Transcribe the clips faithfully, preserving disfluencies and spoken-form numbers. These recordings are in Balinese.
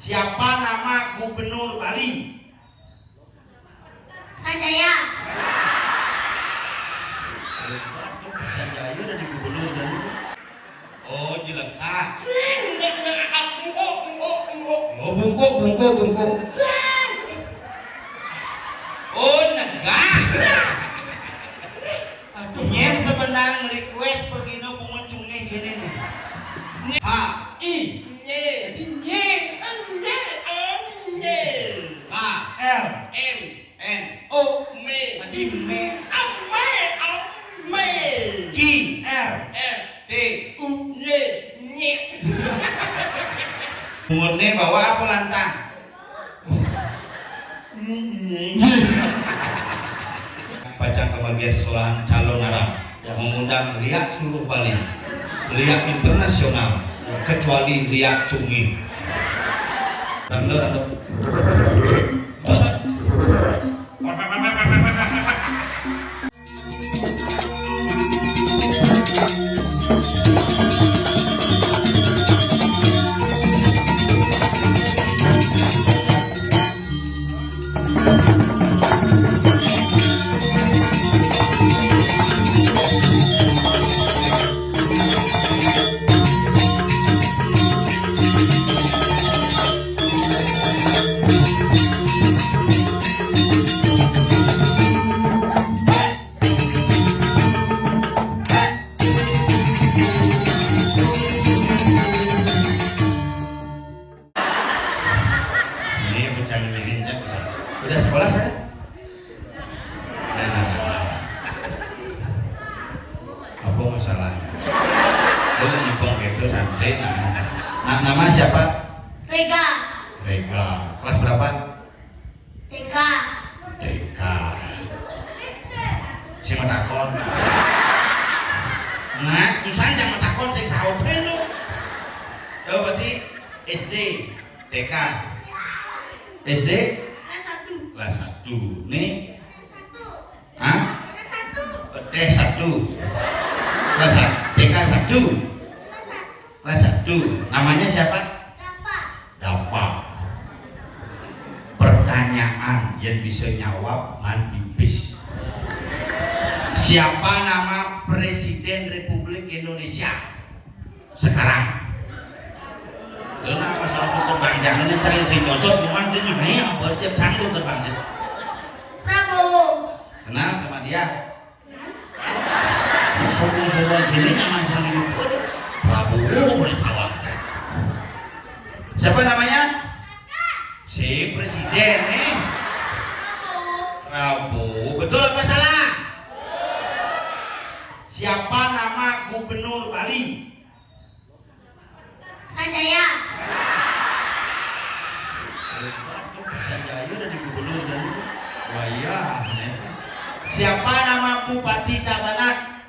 Siapa nama gubernur Bali? Sanjaya. Hebat, tuh, Pak Sanjaya udah di gubernur kan? Oh, jeleka. Sing, nggak, nggak, ah, bungkuk, bungkuk, bungkuk. Oh, bungkuk, bungkuk, bungkuk. Sing. Oh, negak. Aduh. Nyén sebenarnya request pergi no bungun cungih gini nih. Ha. I. Nye. Jadi nye. Nye. Nye. K. L. M. N. O. Me. Tadi me. Ame. Ame. G. R. R. T. U. Nye. Nye. Bungunnya bawa apa lantang? Pacang kebagian sekolahan calon Arab mengundang liak seluruh Bali, liak internasional, kecuali liak cungih. Rando, rando. Ini bocah ini, Cak. Udah sekolah, saya? Nah, apa masalah? Lu nyepong gitu, santai, nah. Nah, nama siapa? Rega. Rega. Kelas berapa? T K. T K. Si matakon. Nah, bisa aja matakon, sing saut lu. Oh, berarti S D, T K. S D? Kelas satu. Kelas satu. Nih? Hah? Kelas satu. T satu. Kelas satu. T K satu. Kelas satu. Kelas satu. Namanya siapa? Dapa. Dapa. Pertanyaan yang bisa nyawab man pipis. Siapa nama Presiden Republik Indonesia sekarang? Lu nama salah terbang, jangan dicari si cocok, cuman dia nyanyi yang buat dia canggung terbang. Prabowo. Kenal sama dia? Sombong-sombong gini nyaman sama dukun. Prabowo boleh kalah. Siapa namanya? Si presiden nih. Prabowo. Betul apa salah? Siapa nama gubernur Bali? Sanjaya. Hebat, tuh, Pak Sanjaya udah di gubernur dan wayah, ya. Siapa nama Bupati Tabanan?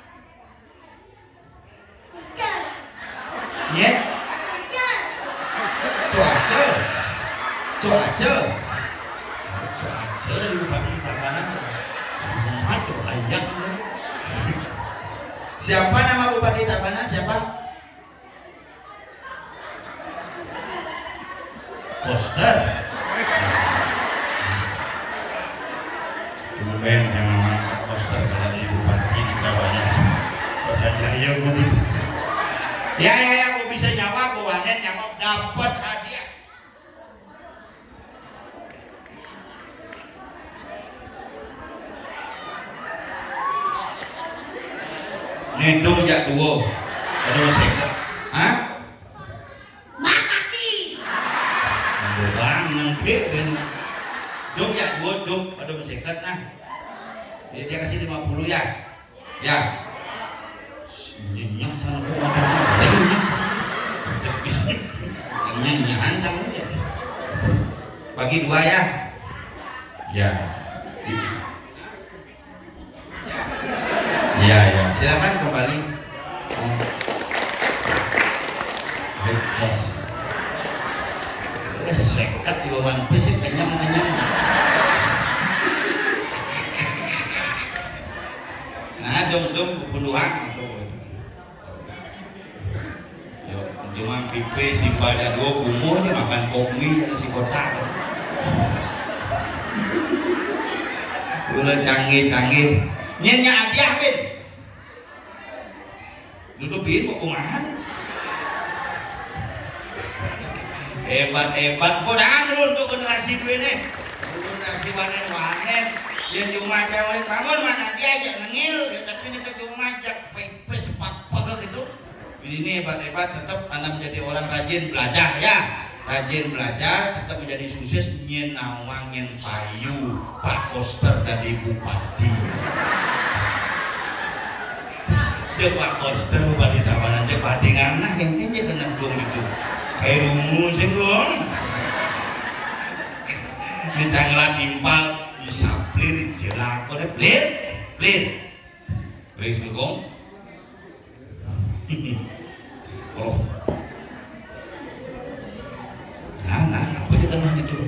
Ker. Ya? Ker. Cuaca. Cuaca. Cuaca dari Bupati Tabanan. Aduh, hayang. Siapa nama Bupati Tabanan? Siapa? Koster. Tumben jangan mangkat koster kalau di bupati di Jawa ya. Pas aja ya gue bisa. Ya, ya, ya, gue bisa jawab, gue wanen jawab, dapat hadiah. Ngitung jak dua. Aduh, masih. Hah? Makasih. Aduh, bang, nangkep kan. Dong jak dua, dong. Aduh, masih ikat nah. Dia, dia kasih lima puluh ya. Ya. Nyenyak sana kok makan. Nyenyak sana. Nyenyak sana ya. Bagi dua ya. Ya. Iya, iya. Silakan kembali. Baik, tes. Eh, seket juga One Piece sih, kenyang, kenyang. Nah, dong, dong, puluhan. Yo, cuma Pipis timpalnya dua, kumuh aja makan pop mie jadi si kotak. Udah canggih-canggih. Nyen nya hadiah, Bin. Duduk, Bin, mau kumahan? Hebat-hebat. Podangan dulu untuk generasi dua nih. Generasi wanen-wanen. Ya cuma cewek bangun mana dia aja nengil, ya, tapi ini ke cuma ajak pipis, pak, gitu. Ini hebat-hebat, tetap anak menjadi orang rajin belajar, ya. Rajin belajar, tetap menjadi sukses, nyen nawang, nyen payu, Pak Koster dari Bupati. Cek Pak Koster, Bupati Tabanan, cek Padi nganah, yang kayaknya kena gong itu. Kayak dungu sih, gong. Ini canglah timpal, bisa pelir, jelakone, pelir, pelir. Pelir, gong. Oh. Nah, nah, apa dia kenal itu?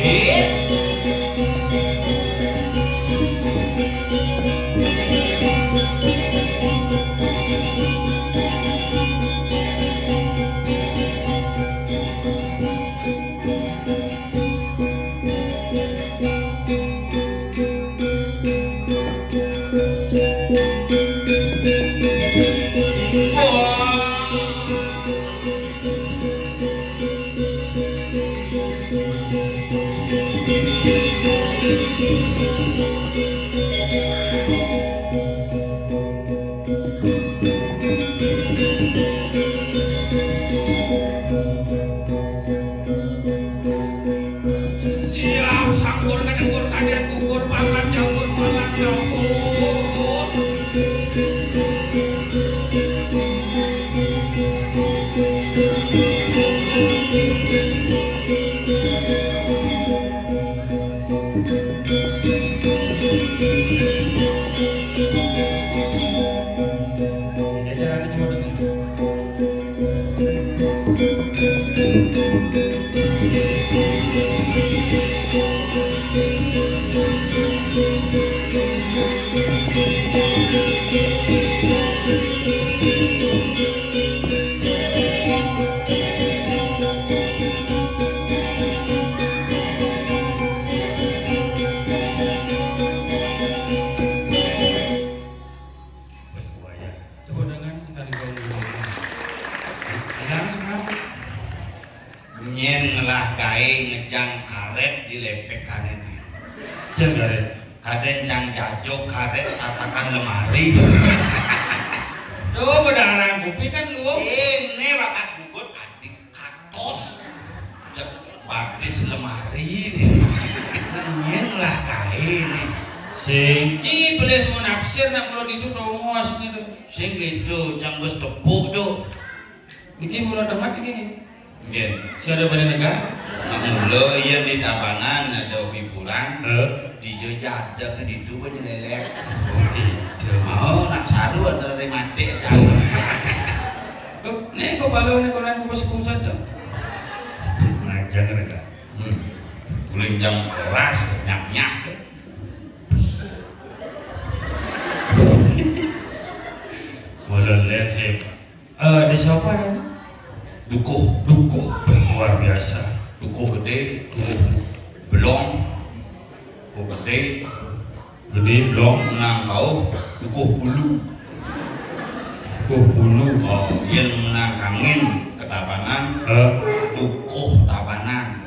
Eh? Siap, sangkur kedengkur kaget gugur, pangan jangkur, pangan jangkur. Wah, buaya. Tepuk tangan sekali dong. Hilang semua. Nyen ngelah gaé ngejang karét di lempékané. Cén karét. Kadén cang jajo karét tatakan lemari. Tuh, bedaran kupi kan lu. Sing, né bakat gugut adik katos. Cek batis lemari nih. Nyen lah kain nih. Sing, ci pelih mau nafsir nak mulut itu dongos gitu. Sing gitu, cang bos tepuk tuh. Niki mulut demat iki. Nggih. Si ada bani negara. Nah, mula iya di Tabanan ada hiburan. Heeh. Di Jogja ada ke ditu banyak lelek. Gitu. Oh, nak saru antara rematik aja. Loh, nih kok balo nih koran kumpul sepuluh saja. Ngajak mereka. Hmm. Kuling jam keras, nyak-nyak. Walau lihat hebat. Eh, desa apa ya? Dukuh. Dukuh. Luar biasa. Dukuh Gedé, Dukuh Belong, Dukuh Gedé. Gedé, Belong. Menang kau, Dukuh Bulu. Dukuh Bulu. Oh, yang menang kangin ke Tabanan, eh. Dukuh Tabanan.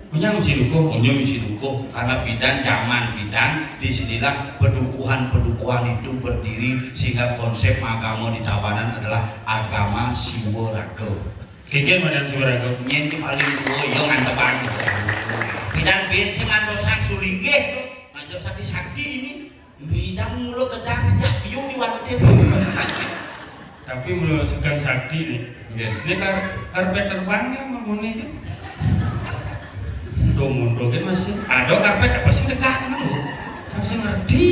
Punya misi dukuh. Punya misi dukuh. Karena bidan, zaman bidan, disinilah pedukuhan-pedukuhan itu berdiri, sehingga konsep agama di Tabanan adalah agama Siwa Raga. Kikir model Siwa Raga. Nyen ki paling tua, iya ngantepan. Bidan bin sing ngantosan sulinggih, ngajar sakti-sakti ini. Bidang mulu gedang ngejak biung di warteg. Tapi mulu segan sakti nih. Nggih. Ini kar karpet terbangnya mamune iki. Tuh mundur kan masih ada karpet apa sih dekat kan lu? Saya sih ngerti.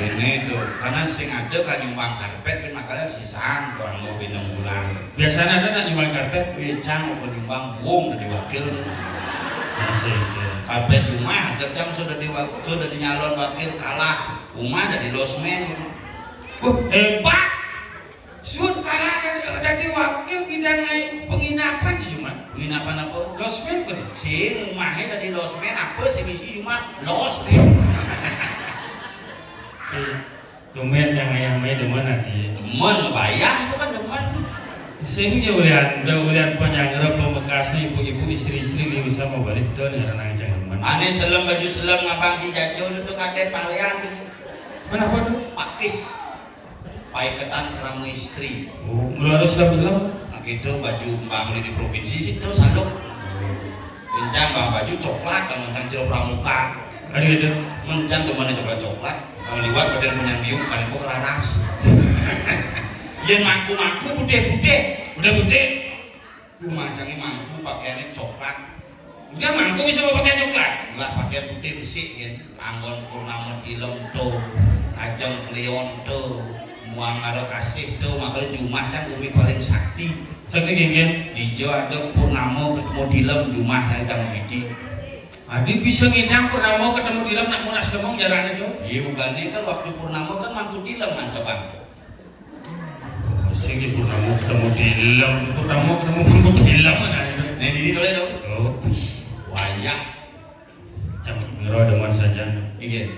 Ini tuh, karena sing ada kan nyumbang karpet, bin makanya sisan tuh mau bintang bulan. Biasanya ada nak nyumbang karpet? Wih, cang mau nyumbang buung dari wakil. Masih, ya. Karpet rumah, kerjang sudah di sudah di nyalon wakil kalah. Umah dadi losmen. Wah, hebat. Suud kala dadi wakil bidang penginapan sih, Mat. Penginapan apa? Losmen kan? Si umahnya dadi losmen, apa sih misi cuma losmen. Iya. Demen yang ayah mah demen hati. Demen bayah itu kan demen. Sing ya ulian, udah ulian panjang pamekasna ibu-ibu istri-istri di usaha mau balik tuh nih orang yang demen. Ane selem baju selem ngabang si jajo itu kaden palian. Mana apa tuh? Pakis. Paiketan kerama istri. Oh, mula harus selem-selem. Nah gitu baju embang di provinsi situ saluk. Kencang bang baju coklat kan kencang cilok pramuka. Ada gitu. Mencan temannya coklat-coklat. Kalau liwat badan punya biung kan kok keraras. Yen mangku-mangku putih-putih. Udah putih. Tuh macamnya mangku pakaiannya coklat. Udah mangku bisa mau pakai coklat. Lah pakaian putih besi kan. Anggon purnama tilem tuh. Kajeng kliwon tuh. Muang ada kasih tuh makanya jumah can umi paling sakti. Sakti genggen. Dijo ada purnama ketemu tilem jumah can kamu gigi. Adi bisa ngidang purnama ketemu tilem nak munas lemong jaraknya tuh. Iya bukannya kan waktu purnama kan mangku tilem mantep bang. Sing di purnama ketemu tilem, purnama ketemu mangku tilem mana itu? Nah ini boleh dong. Oh, wayah. Cang ngero demen saja. Iya.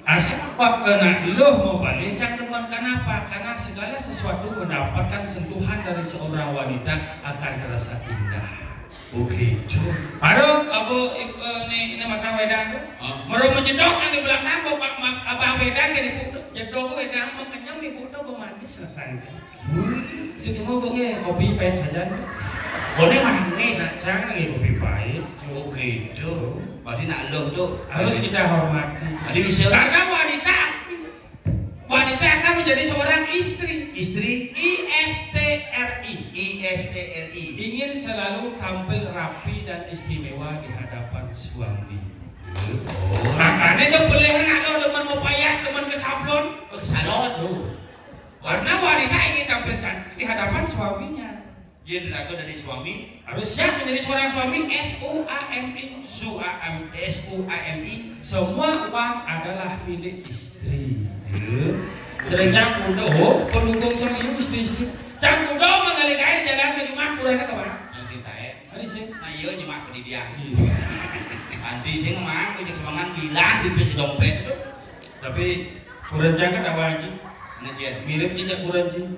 Asal kena loh mau balik cang demen kenapa? Karena segala sesuatu mendapatkan sentuhan dari seorang wanita akan terasa indah. Begitu. Aduh, abu ini ini mata wedang tuh. Meru menjedok kan di belakang bapak abah wedang kan ibu jedok wedang mau kenyang ibu tuh pemanis rasanya. Sing semua bunge kopi pahit saja. Boleh manis. Nah, jangan lagi kopi pahit. Oh gitu. Berarti nak lo tuh harus kita hormati. Tadi bisa. Karena wanita wanita akan menjadi seorang istri. Istri. I S T R I. I S T R I. Ingin selalu tampil rapi dan istimewa di hadapan suami. Oh. Makanya dia boleh nak lo demen mau payas, demen ke sablon. Oh, ke salon. Tuh. Karena wanita ingin tampil cantik di hadapan suaminya. Dia dilakukan dari suami. Harus siap menjadi seorang suami. S U A M I. Su A M S U A M I. Semua uang adalah milik istri. Terus cang kudo pendukung cang ini istri-istri. Cang kudo mengalir air jalan ke rumah kurangnya ke mana? Yang cinta ya. Hari sih. Nah iya nyemak ke dia. Nanti sih ngemang punya semangat bilang di besi dompet itu. Tapi kurang cang kan apa aja? Mirip aja kurang sih.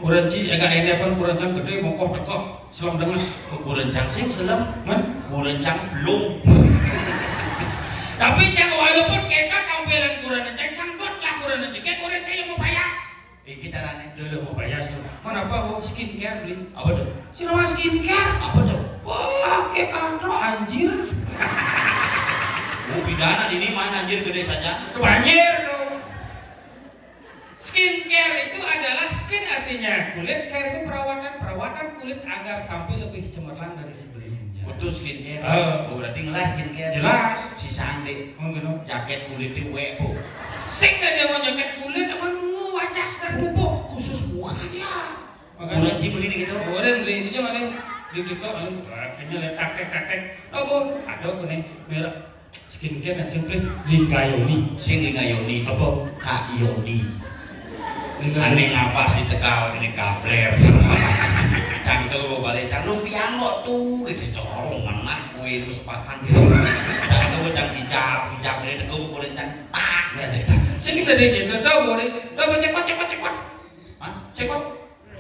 Kurencang, agak ini apa kurencang gede, mokoh tekoh, selam denges. Kurencang sing selam. Man? Kurencang belum. Tapi cang walaupun kita tampilan kurencang, cang sangkut lah kurencang. Kayak kurencang yang mau payas. Iki caranya. Dulu mau payas lo. Mana apa? Oh, skincare beli. Apa tuh? Si nama skincare. Apa tuh? Wah, kayak kanto anjir. Mau pidana ini mana anjir gede saja. Banjir dong. Skincare itu adalah skin artinya kulit, care itu perawatan, perawatan kulit agar tampil lebih cemerlang dari sebelumnya. Betul skincare. Oh. Oh, berarti ngelas skincare. Jelas. Si Sangde. Oh, gitu. Jaket kulitnya wek, Bu. Sing dah dia mau jaket kulit, apa nu wajah dan tubuh khusus bukan ya. Makanya kurang sih beli gitu. Orang beli itu cuma deh di TikTok lalu akhirnya letak tek tek tek. Oh, Bu, ada aku nih merek skincare dan simply Lingga Yoni. Sing Lingga Yoni. Apa? Kak Yoni. Lingga Yoni. Aneh ngapa sih Tegal ini kabler? Cang tuh balik cang lu piang kok tuh gitu corong menah kue lu sepakan gitu. Cang tuh cang hijab hijab ini tegal boleh cang tak gitu. Sing tadi gitu tuh boleh. Tuh cekot cekot cekot. Hah? Cekot.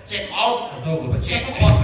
Check out. Aduh, gue check out.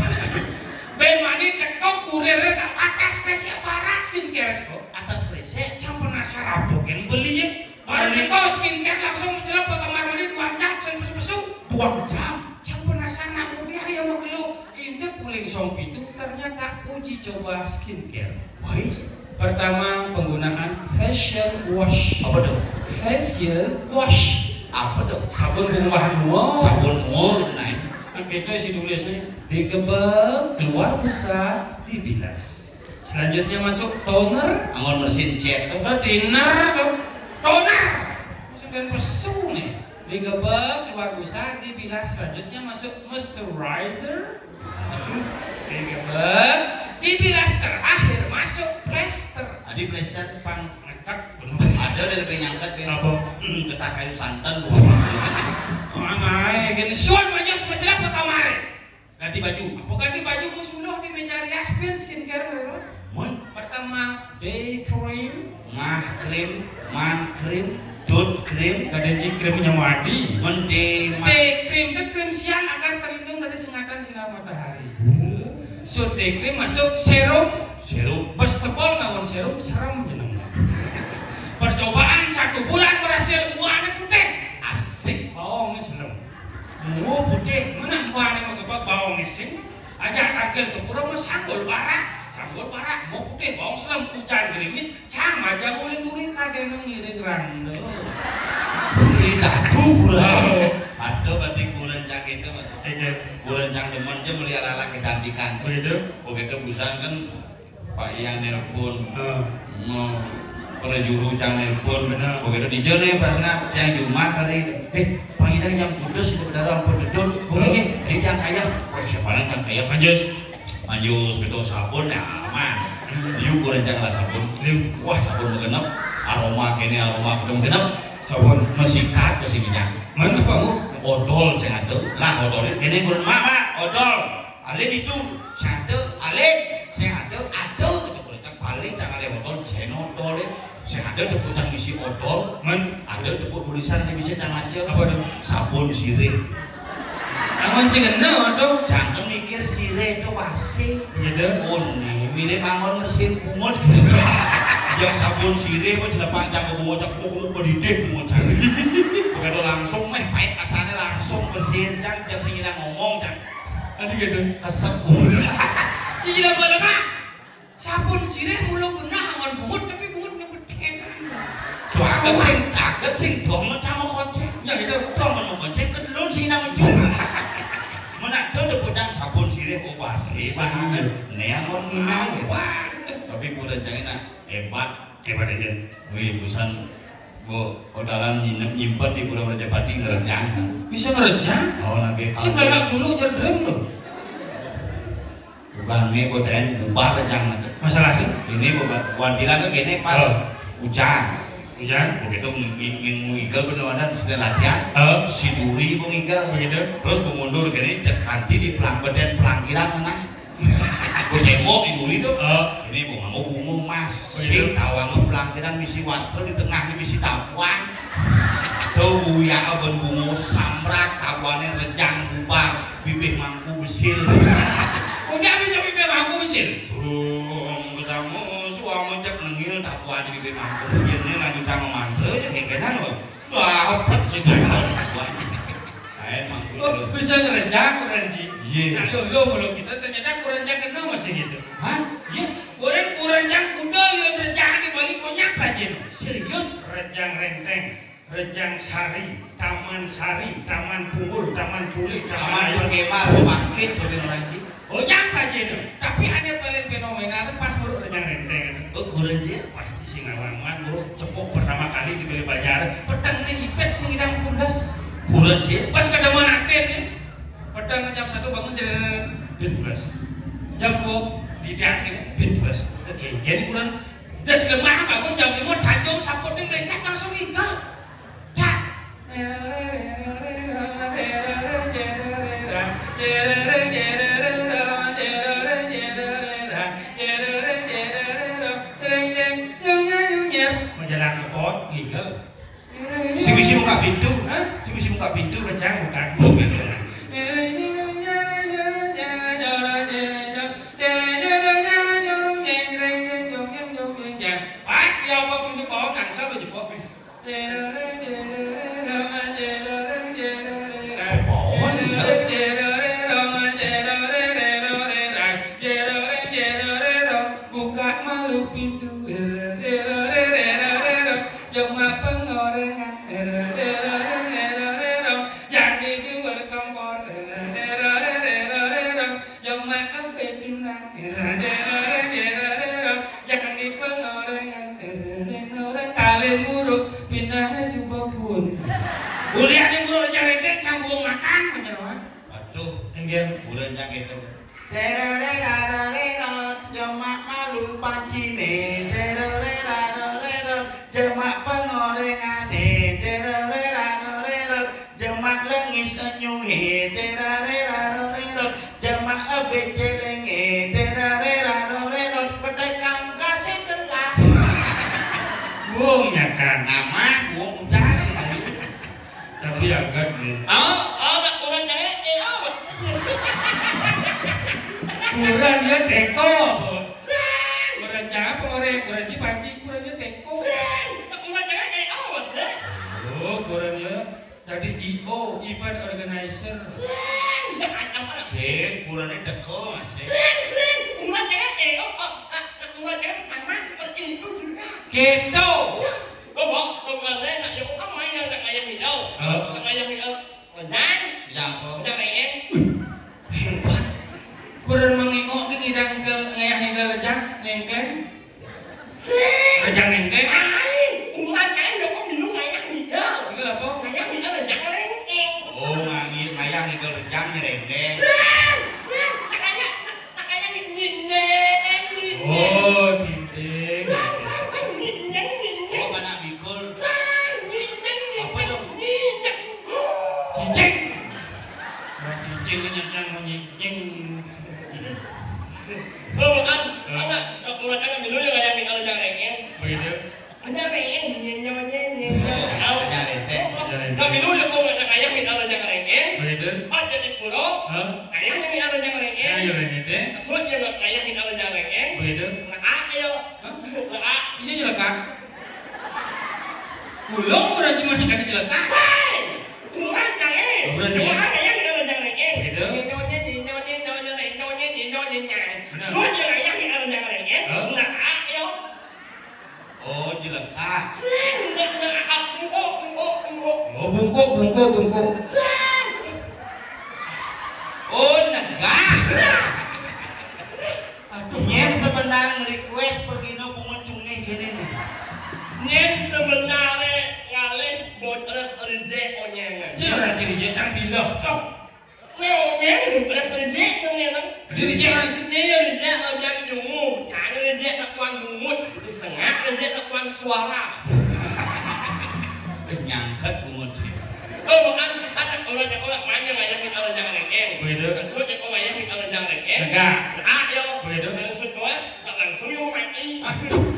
Ben mani teko kurir ka atas kresek para skincare teko. Atas kresek. Cang penasaran apa kan beli ya. Barang teko skincare langsung mencelup ke kamar mandi dua jam sen pesu-pesu. Dua jam. Cang penasaran nak mudah ya mau gelo. Intip uling song pitu ternyata uji coba skincare. Woi. Pertama penggunaan facial wash. Apa tuh? Facial wash. Apa tuh? Sabun bunga mua. Sabun mua naik. Nah, kita isi tulis nih. Digebel, keluar busa, dibilas. Selanjutnya masuk toner. Anggon bersihin cat tuh. Udah dinner tuh. Toner. Sudah pesu nih. Digebel, keluar busa, dibilas. Selanjutnya masuk moisturizer. Digebel, dibilas terakhir masuk plester. Adi plester. Pang Ada dari lebih nyangkat dia. Apa? Hmm, ketak kayu santan gua. Mangaé, gini. Suan banyak sepecelap ke kamar. Ganti baju. Apa ganti baju ku suluh di meja rias pin skincare mereka. Mun? Pertama, day cream. Mah cream, man cream, dot cream. Kada cik cream nyamadi. Mun day ma- Day cream itu cream siang agar terlindung dari sengatan sinar matahari. So day cream masuk serum. Serum. Bes tebal ngawon serum serem jeneng. Percobaan satu bulan berhasil, muané putih. Asik, bawang nih serem. Mua putih. Mana muané menggebak bawang nih sing? Aja tagel ke pura mau sanggul barak, sanggul barak mau putih bawang serem, hujan gerimis, cang aja mulai mulai kadéna ngiring rando. Beli dadu kurang. Oh. Ada berarti kurang cang itu, Mas. Iya. Kurang cang demen aja meli ala-ala kecantikan. Begitu. Begitu busan kan Pak Ian nelpon. Heeh. Mau pada juru cang nelpon. Benar. Begitu di jene pas nak cang jumah kali. Eh, Pak Ian jam putus itu benar ampun betul. Bunyi, jadi cang kaya. Wah, siapa nang cang kaya? Manjus. Manjus betul sabun ya aman. Liu kurang cang lah sabun. Liu. Wah, sabun genep. Aroma kene aroma gedem genep. Sabun. Mesikat ke sini cang. Mana Pak? Odol saya ada. Lah odol ini kene kurang mama odol. Alin itu, sing ada, alin, sing ada, ada, kata kurang cang, paling cang alin odol, jeno odol, sing ada tepuk cang misi odol, men, ada tepuk tulisan di bisa cang aja. Apa tuh? Sabun sirih. Aman cing kena tuh. Jangan mikir sirih itu pasti. Begitu. Oh nih, mirip angon mesin bungut gitu. Yang sabun sirih, kok jelas panjang ke bungut, cak bungut, bungut pedidih bungut cang. Begitu langsung, meh, pahit rasanya langsung bersihin cang, cang sing ngomong cang. Adi gitu. Kesep bungut. Cicil apa lemak? Sabun sirih mulu genah awan bungut tapi bungut ngebeten. Tuh aket sing aket sing dong sama kocek. Ya gitu. Dong sama kocek kedelon sing nang ujung. Menak tuh udah bocah sabun sirih obasi banget. Nih amun menang gitu. Tapi gue udah jangan nak hebat. Hebat aja. Wih busan Bu, odalan nyimpen di Pulau Rajapati ngerejang kan? Bisa ngerejang? Oh, lagi sing kalau galak dulu cerdem loh. Bukan ini buat bubar rejang aja. Masalahnya? Ini buat buat bilang ke gini pas hujan. Hujan? Begitu ngigel bener ada sudah latihan. Si duri mau ngigel. Begitu. Terus mau mundur gini cek kanti di pelang beden pelangkiran mana? Gue tembok di duri tuh. Ini mau nganggo bungo mas. Begitu. Sing tawang pelangkiran misi wastra di tengah ini misi tapuan. Tuh buya ben bungo samrak tapuannya rejang bubar bibih mangku besil. Udah bisa bibih mangku besil. Bung ketemu suami cek nengil tapuan di bibih mangku. Ini lanjut sama mantra ya kayak kenal loh. Wah, opet nih kan. Lain mangku. Oh, bisa ngerejang kurang ji. Iya. Nah, lo lo kalau kita ternyata kurang cang kenal masih gitu. Hah? Iya, orang kurang cang kuda lihat rejang di Bali konyak aja. Serius? Rejang Renteng, Rejang Sari, Taman Sari, Taman Punggul, Taman Puli, Taman Ayu. Perkemah, bangkit, jadi orang ji. Oh, nyangka aja itu. Tapi ada paling fenomenal pas buruk Rejang Renteng. Oh, kurang ji? Pasti sing awang buruk cepok pertama kali di Bali Banjar. Petang nih ipet sing idang pundas. Kurang ji? Pas kada manatin nih. Petang jam satu bangun jadi bin pulas. Jam dua tidak nih bin pulas. Oke, jadi kurang das lemah bangun jam lima tajung saput nih lecak langsung inggal. Cak. Menjelang ke pot, ngigel. Sing misi buka pintu. Hah? Sing misi buka pintu. Pecah buka. Pas dia apa pintu bawah kangsel aja kok. Pohon, buka malu pintu. Cuma pengorengan. Jadi dua kompor. Cuma ampe pinang. Jangan di pengorengan. Orang kali buruk pinangnya sumpah pun. Ulian yang buruk cari sambung makan macam apa? Waduh, enggak. Udah cang itu. Terorerarorero, cuma malu pancine. Terorerarorero, Nyuhe terare raro rero, jamaah becelenge terare raro rero, petekang kasih telah. Wong nyakan. Nama wong ujar sih tadi. Tapi agak nih. Oh, oh, tak kurang cewek, eh, oh. Kurang dia teko. Kurang siapa orang? Kurang cipanci, kurang dia teko. Tak kurang cewek, eh, oh, sih. Oh, kurang dia. Tadi I O, event organizer. Sing, ya, apa? Sing, kurangnya teko, Mas, sing. Sing, sing. Umat cewek, eh, oh, oh, ah, umat cewek sama seperti itu juga. Gitu. Ya. Bobo, bobo, saya nak, ya, kok main yang nak kayak Midau? Halo. Nak kayak Midau. Ojang? Ya, apa? Ojang lain. Hebat. Kurang mengengok ke ngidang ngidal, ngayah ngidal rejang, nengkleng. Sing. Rejang nengkleng. Ai, umat kayak ya kok minum ngayah ngidal. Ngidal apa? Ngayah ngidal rejang lengkeng. Oh, ngangi-, ngayah ngidal rejang nyerendeng. Sing, sing. Tak kayak, tak, tak kayak nyi-, nyinyeng, nyinyeng. Oh, tinting. Sing, sing, sing, nyinyeng, nyinyeng. Oh, anak bikul. Sing, nyinyeng, apa nyinyeng, tuh? Nyinyeng. Cicing. Nah, cicing ini yang mau nyinyeng. Bukan, anak, bukan anak minum yang kayak minal yang rengeng. Begitu. Aja rengeng, nyenyo, nyenyo. Tahu? Aja rengeng. Nggak minum ya, kok nggak kayak minal yang rengeng. Begitu. Pas jadi pulau, hah? Kayak minal yang rengeng. Ya, ya, rengeng, teh. Suat ya nggak kayak minal yang rengeng. Begitu. Nggak ayo. Hah? Nggak. Iya, ya, kan? Ulung udah cuma ikan jelek. Hai! Ulah, Cang, eh. Udah, Cang. Jangan ada yang udah, Cang, eh. Gitu. Nyenyonya, nyenyonya, nyenyonya, nyenyonya, nyenyonya, Cang. Benar. Sudah, Cang, ayah yang udah, Cang, eh. Hah? Nah, ayo. Oh, jelekah. Sing, nah, nah, ah, bungkuk, bungkuk, bungkuk. Oh, bungkuk, bungkuk, bungkuk. Sing. Oh, negak. Aduh. Nyén sebenarnya nge-request pergi no pungut cungih ini nih. Nyén sebenarnya ngalih bocres rejek onyengan. Cil rajin rejek cang tindoh. Oh. Nyén bocres rejek onyengan. Rejek rajin. Nyén rejek onyengan nyungu. Cang rejek tak kuan bungut. Disengak rejek tak kuan suara. Nyangket bungut sih. Oh, bukan, anak orang, orang mana ngayah kita orang jangan rengeng. Begitu. Maksudnya kok ngayah kita orang jangan rengeng. Enggak. Ah, yo. Begitu. Maksud gua, tak langsung yo mati. Aduh.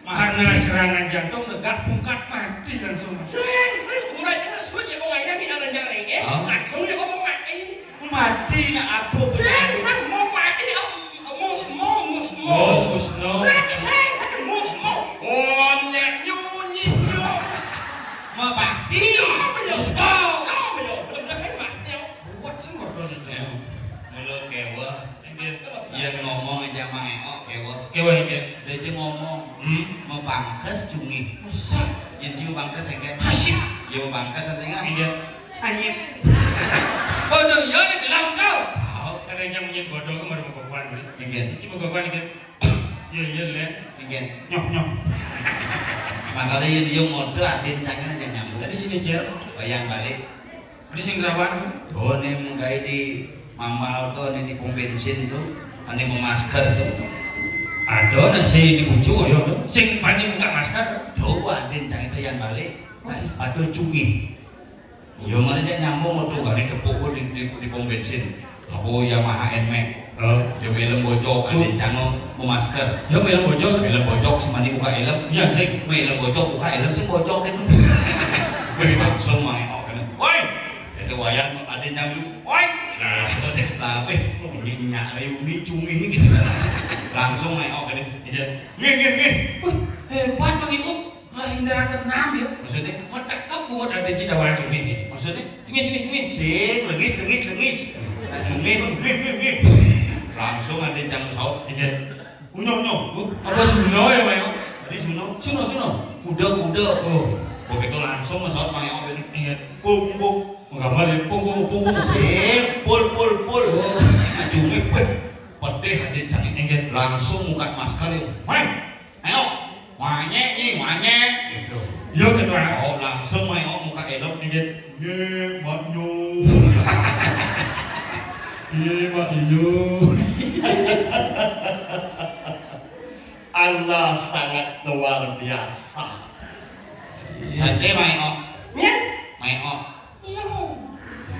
Karena serangan jantung negak pungkat mati langsung. Sing, sing, kurang kita maksudnya kok ngayah kita orang jangan rengeng. Oh. Langsung yo ngomong mati. Mati nak apa? Sing, sing, mau mati, mus, mau, mus, mau. Oh, musno. Sing, sing, sing, mus, mau. Oh, nyak nyunyi, nyo. Mabakti. Apa ya? Musno. Apa ya? Bener-bener kan mati, ya. Buat sih motor itu. Ya. Mula keweh. Inggih. Yén ngomong aja Mang Eo keweh. Keweh, inggih. Dia aja ngomong. Hmm. Mabangkes cungih. Masa? Yén jiwa bangkes, inggih. Hasyik. Jiwa bangkes, artinya? Inggih. Anyep. Bodoh, ya, ini gelap kau. Tahu, karena yang punya bodoh itu baru mau kuat, beli. Inggih. Cuma kuat, inggih. Iya, iya, Len. Inggih. Nyoh, nyoh. Makanya yang dia mode adin cangkir aja nyambung. Tadi sini, Cil. Bayang balik. Tadi sing rawan. Oh, ini mengkai di Mama Auto, ini di pom bensin itu. Ini mau masker tuh. Ada, dan saya di bucu, ya, tuh. Sing pani buka masker. Coba adin cangkir itu yang balik. Aduh, cungih. Yo, mana dia nyambung motor kali tepuk gua di, di, di pom bensin. Apa Yamaha Nmax? Oh. Yo, helm bocok, ada canggung mau masker. Yo, helm bocok. Helm bocok, semani buka helm. Iya, sih. Helm bocok, buka helm, sih bocok kan. Wih, langsung main, oh, kan. Woi, itu wayan, ada canggung. Woi, nah, sih, lah, wih, ini nyak Reuni cungih gitu. Langsung main, oh, kan. Iya. Ngih, ngih, ngih. Wah, hebat, Bang Ibu. Lah, Indra keenam, ya. Maksudnya? Metekep buat ada cita wajib ini. Maksudnya? Tengis, tengis, tengis. Sing, lengis, lengis, lengis. Nah, cumi, wih, wih, wih. Langsung ada yang saut. Iya. Unyo, unyo. Apa suno ya, Mayo? Tadi suno. Suno, suno. Kuda, kuda. Oh. Begitu langsung saut Mayo ini. Iya. Pung, pung, pung. Menggambar ya. Pung, pung, pung, pung. Sing, pul, pul, pul. Oh. Nah, cumi, wih. Pedih ada yang. Iya. Langsung buka masker ya. Main. Ayo, wanyek ni, wanyek, gitu. Yo, ketua. Oh, langsung main, oh, muka elok. Inggih. Ye, Mak Nyu. Ye, Mak Nyu. Anda sangat luar biasa. Santai, main, oh. Nyet. Main, oh. Yo.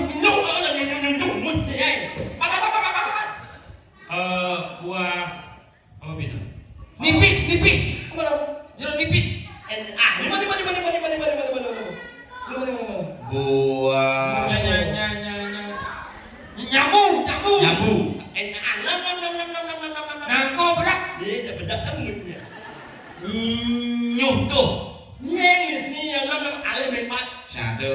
nyuk, nyuk, nyuk, nyuk, nyuk, nyuk, nyuk, nyuk, nyuk. Eh, buah apa, Pina? Nipis, nipis. Apa, Bang? Jeruk nipis. Eh, ah, lima, lima, lima, lima, lima, lima, lima, lima, lima. Lima, lima, lima. Buah. Nya, nya, nya, nya, nya. Nyambu, nyambu. Nyambu. Eh, ah, nam, nam, nam, nam, nam, nam, nam, nam, nam. Nangko bedak. Iya, dah bedak kan mulutnya. Nyuh tuh. Iya, ngisi yang nam, nam, alih mepet. Satu.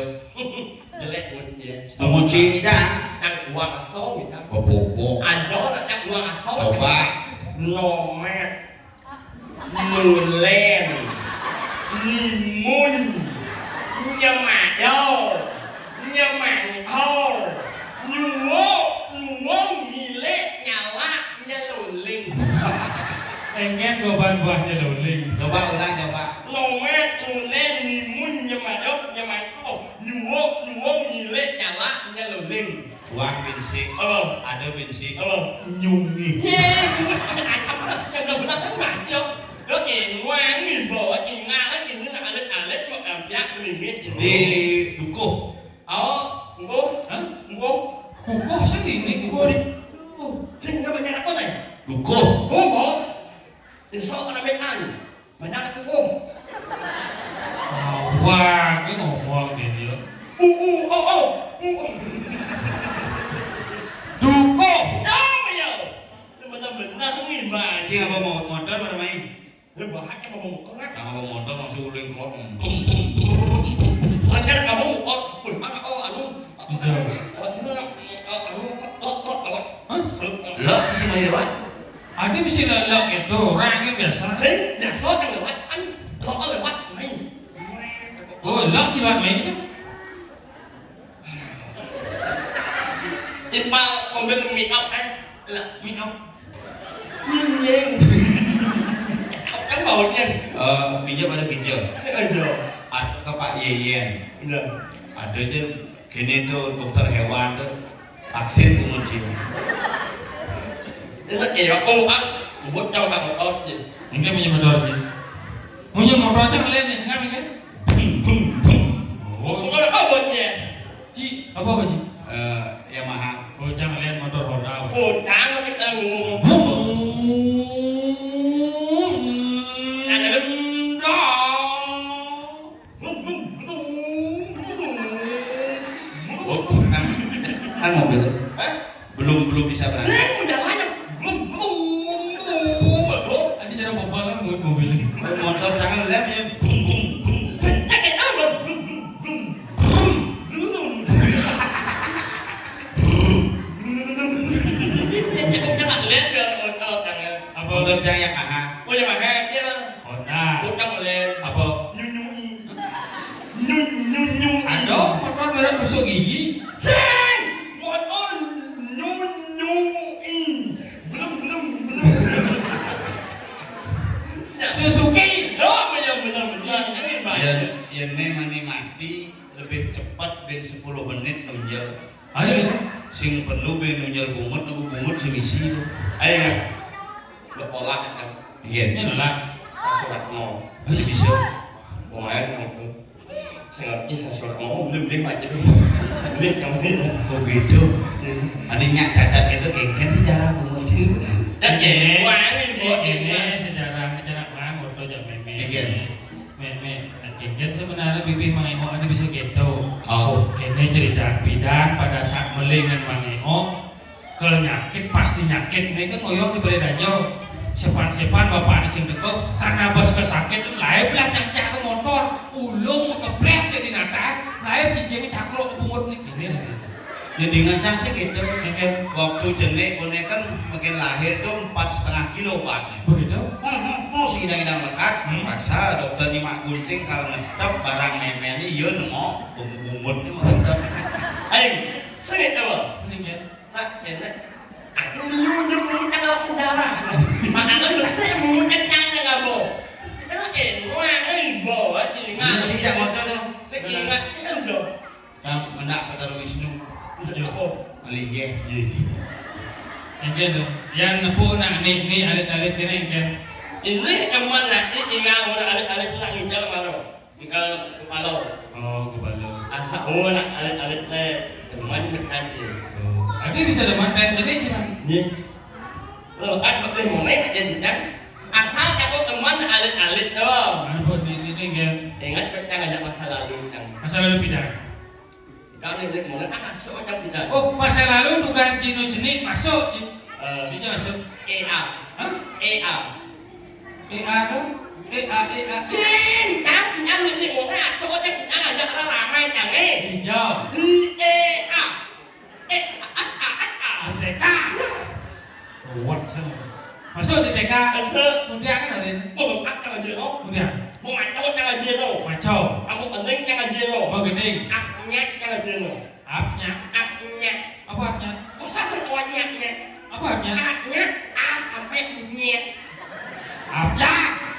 Jelek mulutnya. Pengunci dah. Tang uang asong gitu. Bobok. Ada orang tang uang asong. Coba. Nomet. Nulen. Nimun. Nyemado. Nyemangkol. Nyuwuk. Nyuwung. Nyilik. Nyalak. Nyeluling. Engen goban buah nyeluling. Coba ulang, coba. Nomet. Nulen. Nimun. Nyemado. Nyemangkol. Nyuwuk, nyuwung, nyilik, nyalak, nyeluling. Wah, pinsik. Apa? Ada pinsik. Apa? Nyungi. Ye, apa sih yang udah benar kan mati, yo? Lo kayak nguangi, bawa tinggal lagi, ini tak alit-alit, kok ampiak, limit, ini. Di dukuh. Oh, engko. Hah? Engko. Kukuh sih ini, kukuh. Kukuh. Sing namanya apa, Nay? Dukuh. Kukuh. Desa apa namanya? Banyak tuh, Om. Wah, gue ngomong gitu. Uh, uh, oh, oh. Uh, uh. Lah, bahaya ngomong orang. Jangan ngomong motor, masih uling kelot. Bum, bum, bum, bum. Lancar kamu, oh, pun, ah, oh, anu, Betul. Oh, anu, oh, anu, oh, oh, oh. Hah? Seru. Lah, sisi main lewat. Ada bisa lelak itu, orang yang biasa. Sing, biasa kan lewat, kan, oh, oh, lewat, main. Oh, lelak sih lewat main itu. Ipal mobil make up, kan? Lah, make up. Nying, nying. Kan baunya. Eh, pinjam ada pinjam. Sengaja. Ada ke Pak Yeyen. Iya. Ada aja gini tuh dokter hewan tuh vaksin pengunci. Itu iya, aku lupa. Buat yang pakai motor sih. Mungkin punya motor sih. Punya motor aja kalian nih, sengaja kan? Bum, bum, bum. Oh, bukan apa buatnya? Ci, apa, apa, Ci? Eh, Yamaha. Oh, jangan lihat motor Honda. Oh, jangan kita ngomong. Bum. Ada. Bum, bum, bum, bum, bum. Oh, kan, kan mobil. Hah? Belum, belum bisa berangkat. Sing, udah banyak. Bum, bum, bum, bum. Tadi cara bapak kan buat mobil. Motor jangan lem ya. Bum, bum, bum, bum. Ya, kita bum, bum, bum, bum. Bum, bum. Apa? Motor cang yang aha. Oh, yang mana? Iya. Honda. Bukan oleh. Apa? Nyunyui. Nyu-, nyunyui. Ada motor merek busuk gigi. Sing! Motor nyunyui. Belum, belum, belum. Suzuki. Oh, iya, benar, benar. Ini, Pak. Ya, ya, memang ini mati lebih cepat dari sepuluh menit nunjel. Ayo. Sing perlu be nunjel bungut, nunggu bungut semisi tu. Ayo. Lo pola kan. Iya. Ini lah. Sasuratno. Masih bisa. Lumayan kan tu. Sing ngerti sasuratno, beli-beli aja. Beli kamu ni. Oh gitu. Ada nyak cacat gitu, kengken sejarah bungut sih. Ya, ya, wah, ini, ini sejarah, sejarah bang, waktu jam meme. Iya. Meme, kengken sebenarnya bibih Mang Emo ada bisa gitu. Oh. Kene cerita bidan pada saat melingan Mang Emo, kalau nyakit pasti nyakit. Mereka ngoyong di balai dajo. Sepan-sepan bapak di sini teko karena bos kesakit lain belah cangcah ke motor, ulung kepres jadi nataan, lain cicing caklok ke bungut nih. Ini lagi. Jadi ngecang sih gitu. Oke. Waktu jenek kone kan makin lahir tuh empat setengah kilo beratnya. Begitu? Hmm, hmm, hmm, si idang-idang lekat, hmm, paksa dokter nyimak gunting kalau ngetep barang meme ini, ya nengok bungut-bungut ini mau ngetep. Ayo, sengit apa? Mending ya. Pak, ya, Pak. Aku liu nyebut kalau sejarah. Makanya mesti bungut kencang ya kamu. Itu kan wah, ini bawa jadi nggak. Ini sih yang motor tuh. Saya ingat, itu kan udah. Yang mendak Betara Wisnu. Itu apa? Alih, ya. Iya. Engke tu. Yang nepuk nak ni, ni alit-alit kene engke. Ini teman nak ni tinggal orang alit-alit nak nginjal malu. Tinggal kepala. Oh, kepala. Asa oh nak alit-alit le. Teman mekan dia. Oh. Tadi bisa teman dan jenis cuman. Iya. Lo kan betul mulai nak jadi kan. Asal kamu teman alit-alit tu. Mana pun ni, ni, ni, kan. Ingat kan ngajak masa lalu kan. Masa lalu pindah. Kami ni mulai ah, masuk macam tidak. Oh, masa lalu dugaan Cino jenik masuk, Cin. Eh, bisa masuk. E A. Hah? E A. E A tu? E A, E A. Sing, kan punya ni mulai masuk macam tidak ngajak orang ramai kan eh. Hijau. Di E A. E A, A, A, A, A. Merdeka. Kuat sana. Masuk di T K. Masuk. Mudah kan hari ini? Mau bengkak kan aja lo. Mudah. Mau macau kan aja lo. Macau. Kamu pening kan aja lo. Mau gending. Apnya kan aja lo. Apnya. Apnya. Apa apnya? Kok saya suruh apnya, apnya? Apa apnya? Apnya A sampai nyet. Apnya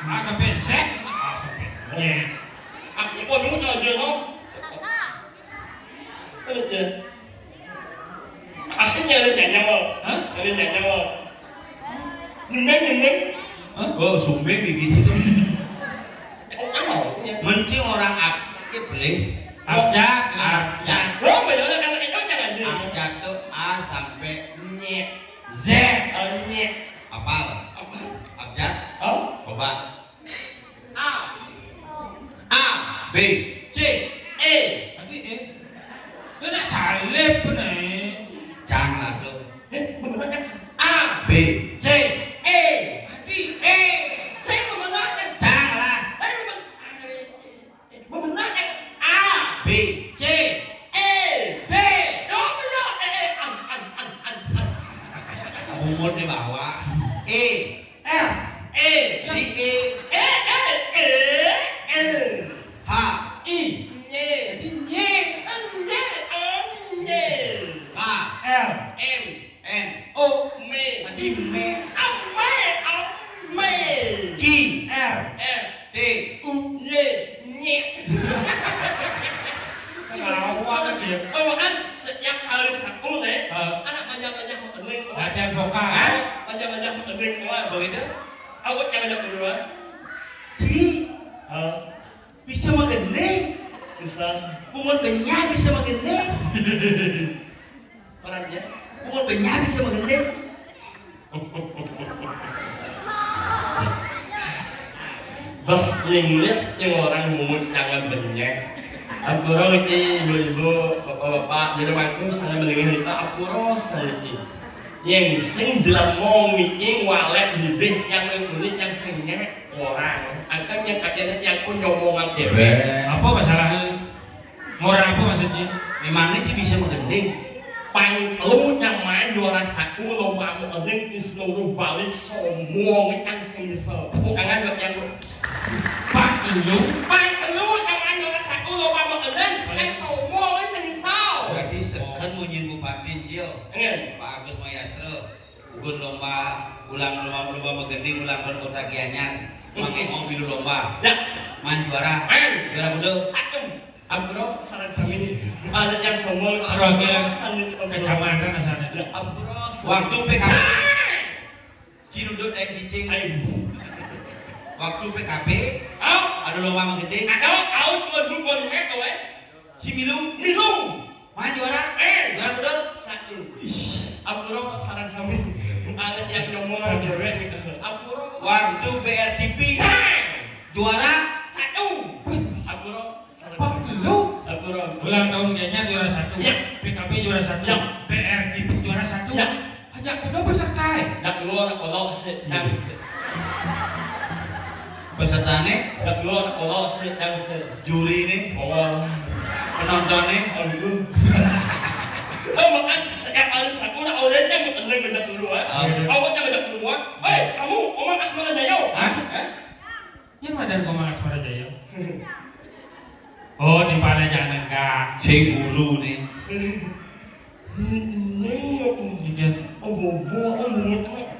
A sampai Z. A sampai nyet. Apnya kok dulu kan aja lo. Aja. Artinya ada nyanyawa. Hah? Ada nyanyawa. Nyumbang, nyumbang. Hah? Oh, sumbing begitu. Oh, kan mau, ya. Mending orang ab-, ya boleh. Abjad, abjad. Oh, benar, kan itu jangan dia. Abjad tu A sampai nyet. Z. Oh, nyet. Apal? Apa? Abjad. Oh? Coba. A. A. B. C. E. Tadi E. Lu nak salib pun eh. Jangan lah tu. Eh, benar kan? A. B. C. E. Tadi E. Saya mau dengar. Mungut di bawah. E. F. E. Di E. E, E, E, E. H. I. Nye. Di nye. Nye, nye. K. L. M. N. O. Me. Tadi me. Ame, ame. G. R. R. T. U. Nye. Nye. Ketawa kan dia. Kawan, setiap kali saku nih, Hah? Anak banyak-banyak mau eling. Latihan vokal. Hah? Banyak-banyak mau eling, kawan. Begitu? Awak yang ajak duluan. Si. Hah? Bisa magending. Bisa. Bungut benyah bisa magending. Orang ya. Bungut benyah bisa magending. Bas Inggris yang orang bungut jangan benyah. Ampura niki ibu-ibu, bapak-bapak, jadi mangku saya melingin kita ampura saya niki. Yang sing jelema niki walek bibih yang unik yang sing nyek orang. Angkan yang katanya yang pun nyomongan dewek. Apa masalahnya? Ngora apa maksudnya? Memangnya ci bisa magending? Pang lu yang main juara satu lomba mau eling di seluruh Bali semua kan sing nyesel. Tepuk tangan buat yang Pak lu? Pang lu yang main juara satu lomba mau eling kan semua kan sing nyesel. Berarti sekan munyin bupati, Cil. Enggak. Pak Agus Mayastra. Bukan lomba ulang lomba lomba magending ulang tahun kota Gianyar. Pakai mau milu lomba. Ya. Man juara. Man. Juara kudu. Aduh. Ampura, sareng sami. Anak yang sombong, Aduh, ampura, yang sami. Kecamatan asalnya. Ya, ampura, sami. Waktu P K B. Cinudut air cicing. Ayo. Waktu P K B. Au. Ada lomba magending. Ada, au, dua, dua, dua, dua, dua. Si milu. Milu. Man juara. Eh. Juara kudu. Satu. Ih. Ampura, sareng sami. Anak yang sombong, dewek gitu. Ampura. Waktu B R T P. Juara. Satu. Ampura. Pak, lu? Ampura. Ulang tahun Gianyar juara satu. Ya. P K B juara satu. Ya. B R T P juara satu. Ya. Ajak kudu peserta, eh? Dak dua, kolok sih, yang sih. Pesertane? Dak dua, kolok sih, yang sih. Juri nih? Kolok. Penontonnya? Aduh. Oh, makan setiap kali saku lah, olehnya mau tenang banyak dulu, ah. Ah. Awaknya banyak dulu, ah. Hei, kamu, Komang Asmara Jaya. Hah? Hah? Nyén madan Komang Asmara Jaya? Oh, timpalé jangan enggak. Sing guru nih. Iya.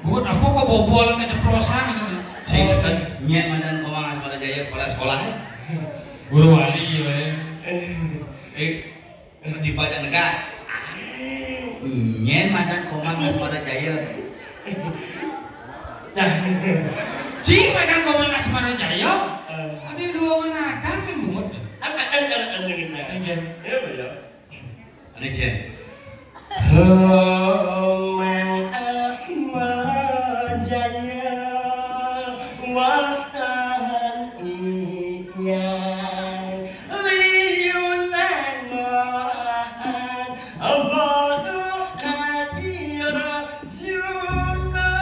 Buat apa kok bobol keceplosan gitu? Sing seken nyén madan Komang Asmara Jaya kepala sekolah ya? Guru wali ya. Eh, Di Badan Negara. Nyén madan Komang Asmara Jaya. Nah, ci madan Komang Asmara Jaya. Eh. Ada dua menadan kan bungut. Apa kan kalau kan gitu? Enggak. Ya, betul. Ada sih. Komang Asmara Jaya wastan iya. Liunan malahan, bodoh kaki rajuna.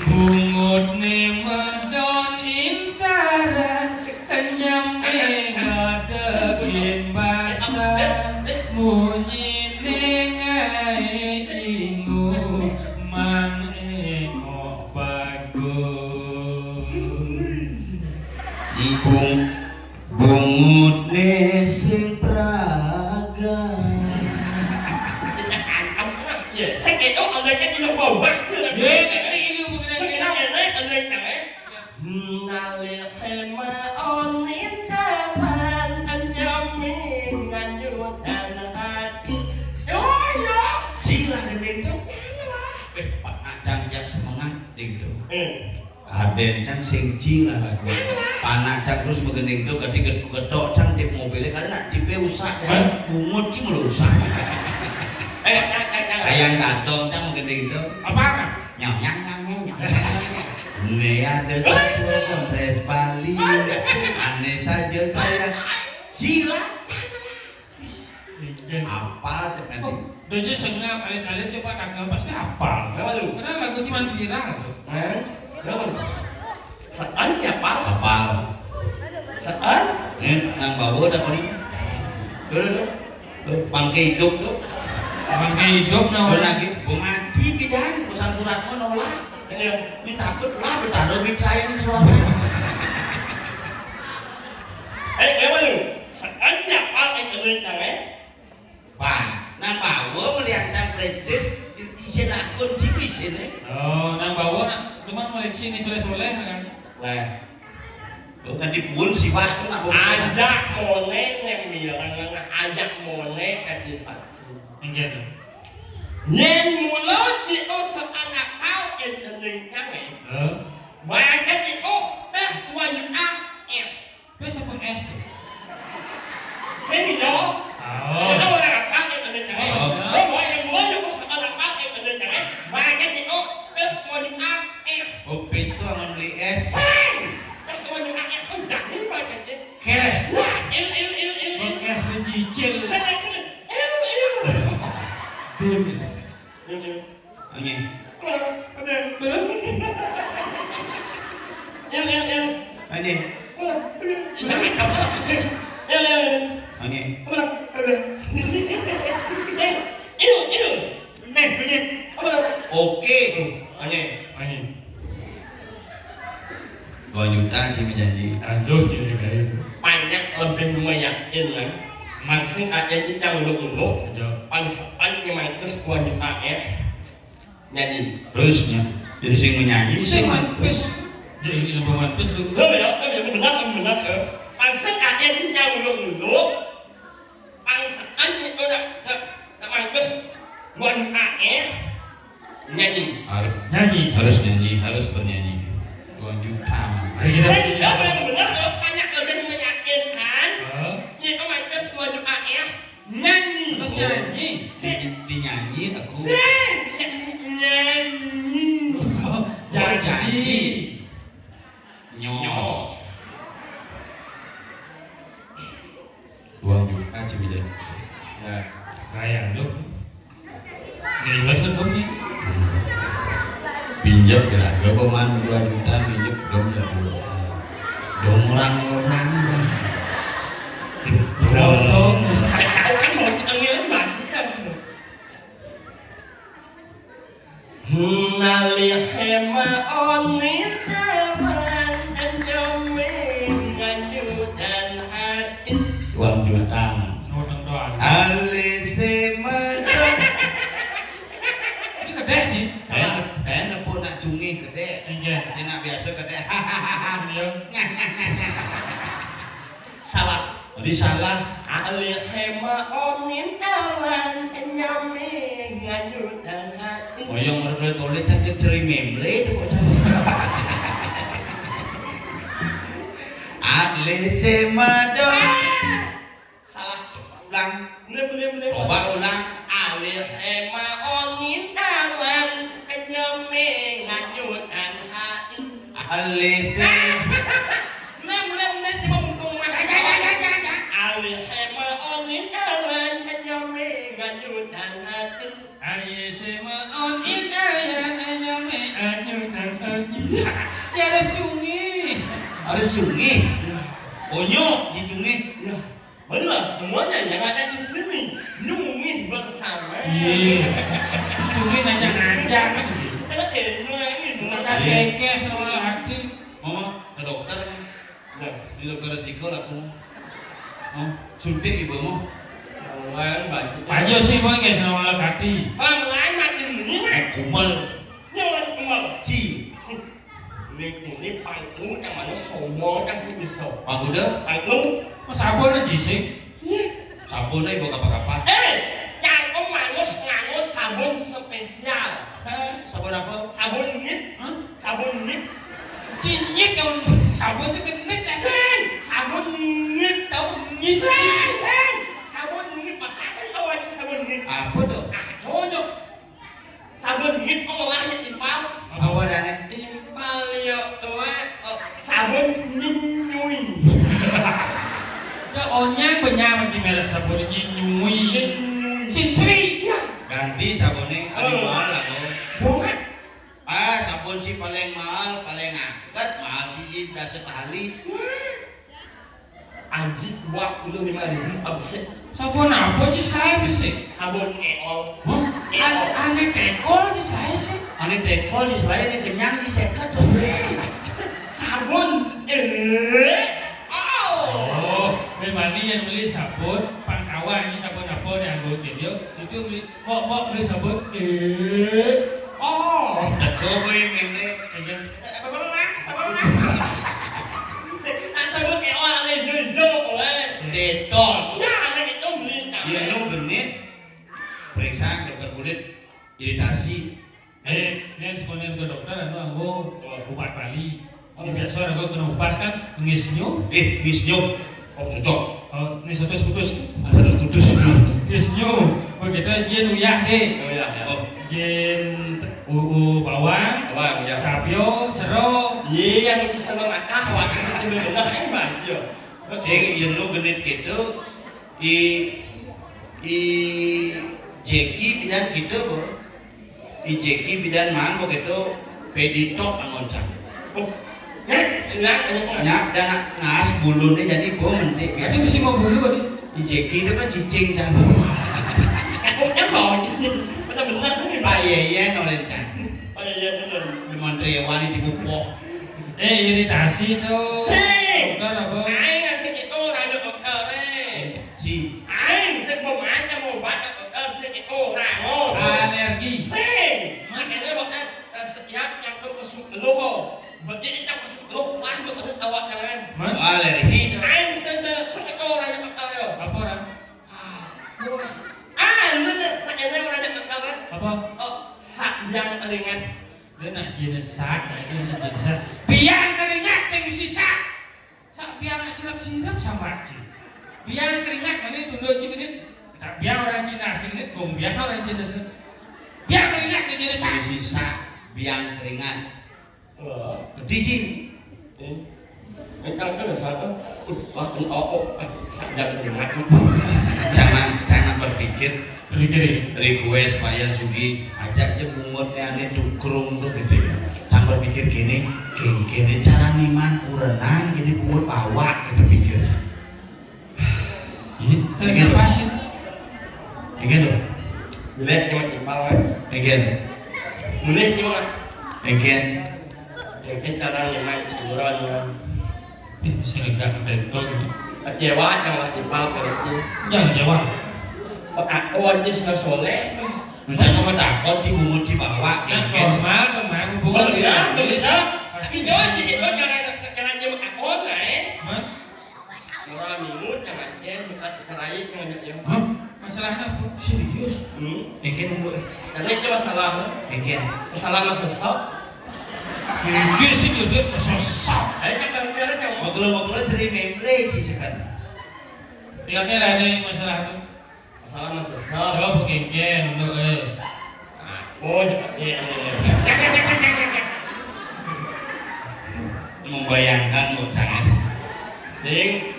Bungut né medon intaran, kenyem né ngadegin basah, munyi né ngai ingu, mang éngok bagus. Bung, bungutné sing praga. Antem terus ya. Sekéto olehnya di bawah. Yé, tapi ini bukan yang kita. Ngalih sema onin taman anjamin nganyutan hati. Yo, yo. Sila gending tuh. Eh, Pak Acang tiap semangat ding tuh. Eh. Kadén cang sing cing lah lagu. Panak cang terus magending tuh, kadé getok-getok cang tip mobilnya, kadé nak tipé usah ya. Hah? Bungut cing mulu usah. Eh, eh, eh, eh. Kayak gadong cang magending tuh. Apa? Nyong nyang nyang nyong nyong. Ini ada satu kompres Bali. Aneh saja saya. Sila. Iya. Apal cék nanti. Oh, dojo sengap, alit-alit coba tanggal pasti apal. Apa tuh? Karena lagu cuman viral tuh. Hah? Kenapa? Sean siapa? Apal. Sean? Ini nang bawa dah kali. Dulu, dulu. Tuh, bangke hidup tuh. Emang kayak hidup nah. Bung lagi, bung ngaji pidan, pesan suratmu nolak. Iya. Minta aku lah, bertaruh mitra yang suatu. Eh, memang lu. Sekarang siapa yang terlintang, eh? Pak, nang bawa melihat sang prestis, isin akun jiku isin, eh? Oh, nang bawa nak, cuman ngoleksi nih soleh-soleh kan. Nah. Oh, kan dipun sih, Pak, itu nak bawa. Ajak mone, neng bilang, ajak mone, kan saksi. Enggak tuh. Yen mulo diusah anak kau, enten ning kawe. Hah? Baca diu, tes wajib ah, eh. Wis apa es tuh? Sini dong. Oh. Kita mau anak kau, enten ning kawe. Oh. Lo mau yang gua yang usah anak kau, enten ning kawe. Baca diu, tes wajib ah, eh. Oh, pis tuh amun beli es. Sing! Tes wajib ah, eh. Oh, jangan baca deh. Kes. Wah, il, il, il, il, il. Kes dicicil. Saya kena, il, il. Dim. Il, il. Anjing. Wah, ada. Belum. Il, il, il. Anjing. Wah, ada. Il, il, il. Anjing. Wah, ada. Saya, il, il. Nih, bunyi. Apa? Oke. Anjing. Anjing. Dua juta sih menjanji. Aduh, cewek kayak itu. Banyak lebih meyakinkan. Maksud aja kita uluk-uluk. Aja. Pangsepan memang terus dua juta ya. Nyanyi. Terusnya. Jadi sing menyanyi, sing mampus. Jadi ini mampus tuh. Lo ya, lo ya, benar, benar, ya. Maksud aja kita uluk-uluk. Pangsekan itu nak, nak, nak mampus. Dua juta ya. Nyanyi. Harus nyanyi. Harus nyanyi, harus bernyanyi. Dua juta. Ayo, kita. Saya juga benar-benar kalau banyak lebih meyakinkan. Hah? Kita mampus dua juta ya. Nyanyi. Terus nyanyi. Di, dinyanyi aku. Sing, nyanyi. Janji. Nyos. Dua juta sih beda. Nah, kayak lu. Nggak ingat kan dong nih? Pinjam kira-kira, Bang, dua juta pinjam dong ya, Bu. Dong orang-orang, Bang. Dong, dong. Tahu kan mau kita ngirim mati kan. Nalih hema oni taman enyome ngajutan hati. Dua juta. Ngutang doang. Alise medo. Ini gede sih. Salah. Kayak nepuk nak cungih gede. Iya. Ini nak biasa gede. Iya. Salah. Tadi salah. Alih hema onin taman nyami nganyutan hati. Oh, yang mereka tulis aja ceri memle itu kok jadi. Alih hema dong. Salah. Ulang. Bener, bener, bener. Coba ulang. Alih hema onin taman nyami nganyutan hati. Alih hema. Mulai, mulai, mulai, coba mumpung mah. Ya, ya, ya, ya, ya. Alih hema onin taman nyami nganyutan hati. Aye sema on indaya ayame anyu nang anyu. Si harus cungi. Harus cungi. Onyok dicungi. Ya. Benar, semuanya yang ada di sini nyungi bersama. Iya. Cungi ngajak-ngajak kan sih. Karena kayak nyungi. Bekas kekes sama hati. Mama ke dokter. Nah, di dokter Zikor aku. Oh, suntik ibu mau. Lawan banyak. Banyak sih, Bang, guys, nama lagi. Orang lain makin ini, eh, kumel. Nyawa kumel. Ci. Ini, ini pangku yang mana sombong yang sih bisa. Pangku deh? Pangku. Mas sabun aja sih. Iya. Sabun aja buat apa-apa. Eh, cangkem manus nganggo sabun spesial. Hah? Sabun apa? Sabun nyit. Hah? Sabun nyit. Cinyit dong. Sabun itu genit ya. Sing, sabun nyit, tahu nyit. Sing, sing. Sabun nyit, pasakan kau ada sabun nyit. Apa tuh? Ah, cocok. Sabun nyit kok lahir impal. Apa adanya? Impal yo, tuh, oh, sabun nyinyui. Ya, onyang punya macam merek sabun nyinyui. Nyinyui. Sinsui. Iya. Ganti sabunnya, ada mahal lah, tuh. Bunga. Ah, sabun sih paling mahal, paling angkat, mahal sih, Ji, dah setali. Anji dua puluh lima ribu abis. Sabon apa, Ji, saé bisa? Sabon Éol. Hah? Éol. An-, ané tékol, Ji, saé sih. Ané tékol, Ji, saé, ané kenyang, Ji, seket. Sabon Éol. Oh, memang yang beli sabun, pangkawan, Ji, sabun apa nih, anggo dia? Itu beli Mok, mok, lu sebut, eh, oh. Jago kowe, Mimli. Iya. Apa, apa, apa, apa, apa? Nak sebut, eh, oh, ada hijau-hijau, kowe. Iya. Tetol. Iya, ada itu beli. Iya, lu genit. Periksa dokter kulit, iritasi. Eh, ini sebenarnya ke dokter, anu, anggo, oh, obat Bali. Oh, biasa orang gua kena upas kan, ngisnyu. Eh, ngisnyu. Oh, cocok. Oh, ini satu sekutus. Ah, satu sekutus. Ngisnyu. Begitu jin uyah deh. Oh, ya, ya. Oh. Jin uu bawang. Bawang, ya. Tapio, sero. Iya, yang itu sama matah, wah, itu benar, kan, Bang? Iya. Terus sing yen lu genit gitu, i, i Jeki bidan gitu, Bu. I Jeki bidan man begitu peditok angon cang. Oh, ya, enak, enak. Nyap dan nas bulune jadi bo mentik biasa. Tapi mesti mau bulu nih. I Jeki itu kan cicing cang. Takutnya mau ini. Benar-benar nih. Pak Yeye noren cang. Pak Yeye benar. Di Montrewan di Bupoh. Eh, iritasi tuh. Sing. Dokter apa? Aing sing itu lanjut dokter, eh. Si. Aing sing mau macam mau baca dokter sing itu rangon. Alergi. Sing. Makanya dokter, eh, setiap nyangkut ke suk lo, berarti kita ke suk lo, wah, dokter tawa jangan. Man? Alergi. Aing sing, sing, sing itu lanjut dokter, yo. Apa orang? Ah, bos. Ah, lu nih, nak ini lanjut dokter. Apa? Oh, sak yang teringat. Dia nak jenis sak, nah, itu nak jenis sak. Biang keringat sing sisa. Sak biang sirap-sirap sama aja. Biang keringat mana itu lo cik ini. Sak biang orang Cina sing ini, gong biang orang Cina sing. Biang keringat di jenis sak. Sing sisa, biang keringat. Wah. Di sini. Eh. Engkang kan satu. Wah, oh, oh, oh, sadar ingat. Jangan, jangan berpikir. Berpikir. Request Pak Yan Sugi, ajak aja bungutnya ane tukrung tuh gitu ya. Jangan berpikir gini, gini, gini cara niman kurenan gini bungut bawa gitu pikir. Ini kita lagi lepasin. Enggak dong. Boleh cuma timpal kan? Enggak. Boleh cuma. Enggak. Enggak cara niman kurenan. Ih, sing lega bentol. Kecewa, jangan timpal kerja. Jangan kecewa. Pak Akon, dia sudah soleh. Mencak mau takut si bungut si bawa. Kan normal dong, Mang. Hubungan bener, dia bener. Pasti bisa. Tapi jangan jadi, jangan, jangan dia Pak Akon, eh. Hah? Orang minggu, jangan dia, minta sekerai, jangan dia. Hah? Masalah apa? Serius? Hmm? Engke nunggu. Karena itu masalah. Engke. Masalah mah sesat. Gigi sih dia, dia sesat. Ayo, jangan biar aja, mau. Makelo-makelo jadi memble sih sekarang. Iya, oke lah, ini masalah itu. Masalah mah sesat. Coba kengken untuk, eh. Oh, iya, iya, iya. Membayangkan mau jangan. Sing,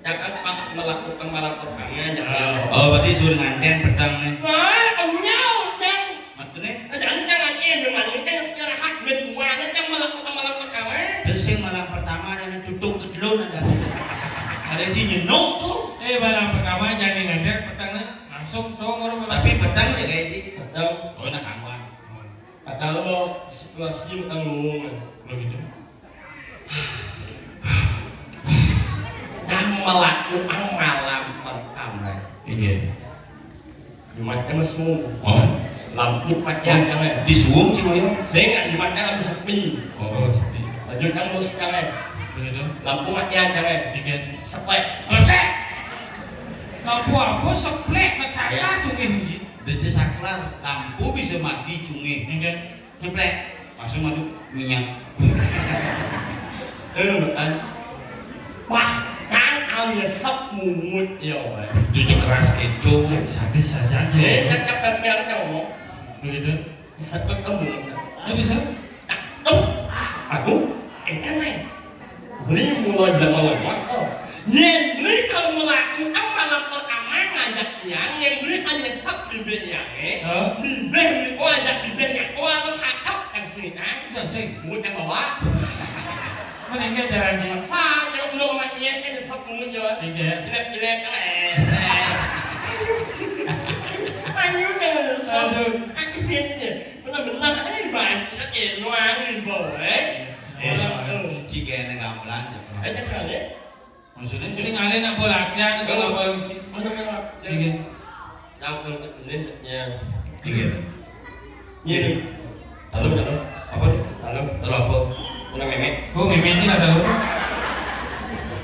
jangan pas melakukan malam pertama, jangan. Oh, berarti suruh nganten petang nih. Wah, punya utang. Maksudnya? Jangan, jangan, eh, memang ini kan secara hak bertuanya, jangan melakukan malam pertama. Terus yang malam pertama ada tutup ke telur ada. Ada si nyenuk tuh. Eh, malam pertama jangan nganten petang nih. Langsung dong, orang. Tapi petang ya kayak sih. Petang. Oh, enak kawan. Kata lo situasi utang ngomong. Begitu. Yang melakukan malam pertama. Iya. Jumat kan masuk. Oh. Lampu mati aja kan. Di suung sih, Moyo. Saya nggak Jumat kan habis sepi. Oh, sepi. Baju kan mus kan. Begitu. Lampu mati aja kan. Iya. Seplek. Klepsek. Lampu apa seplek? Kan saya cungin sih. Dece saklar, lampu bisa mati cungin. Iya. Nyeplek, langsung masuk minyak. Eh, kan. Wah, kan al nyesep mungut ya, weh. Cucu keras kencung. Cek sadis saja, Cek. Eh, cek, cek, cek, cek, ngomong. Begitu. Nyesep ke mungut. Ya, bisa. Nah, tuh, aku, eh, eh, weh. Beli mulai zaman lama, oh. Yang beli kalau melakukan malam pertama ngajak tiang, yang beli hanya sab bibir yang, eh. Hah? Bibir, beli, oh, ajak bibir yang, oh, harus hakap kan sini kan? Ya, sing. Buat yang bawa. Meninggal jalan, Cing. Saya, Lu sama Iye kan nyesek bungut ya. Iya. Jelek-jelek, eh. Ayo deh, sok. Aduh. Akhirnya. Benar-benar, eh, banyak, eh, nuangin, boy. Eh, Orang, eh. Ci kene gamelan ya. Eh, tak salah, ya? Maksudnya, sing ale nak bola latihan, kalau bola, Ci. Mana, mana? Iya. Yang penting ini, ya. Iya. Iya. Tahu, tahu. Apa tuh? Tahu. Tahu apa? Kena memek. Oh, memek sih ada loh.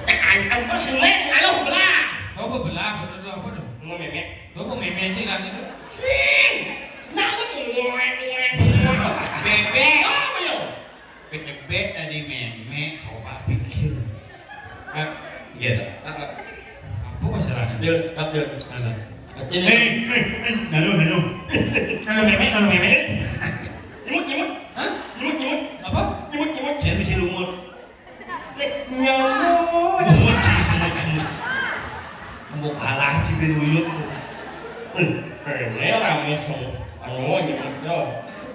Antem pas neng, alo belah. Oh, belah, bener tuh apa tuh? Kena memek. Oh, memek sih kan itu. Sing. Nah, lu ngomong, ngomong, ngomong. Bebek. Apa ya? Bebek tadi memek, coba pikir. Hah? Iya, tak? Heeh. Apa masalahnya? Dia, tak dia. Mana? Ini. Eh, eh, eh, nano, nano. Nano memek, nano memek. Nyimut, nyimut. Hah? Nyimut, nyimut. Apa? Nyimut, nyimut. Saya bisa lumut. Cek nyamuk. Lumut, sih, semut, semut. Kamu kalah, sih, ben uyut. Eh, eh, ini rame semua. Anu, nyimut, yo.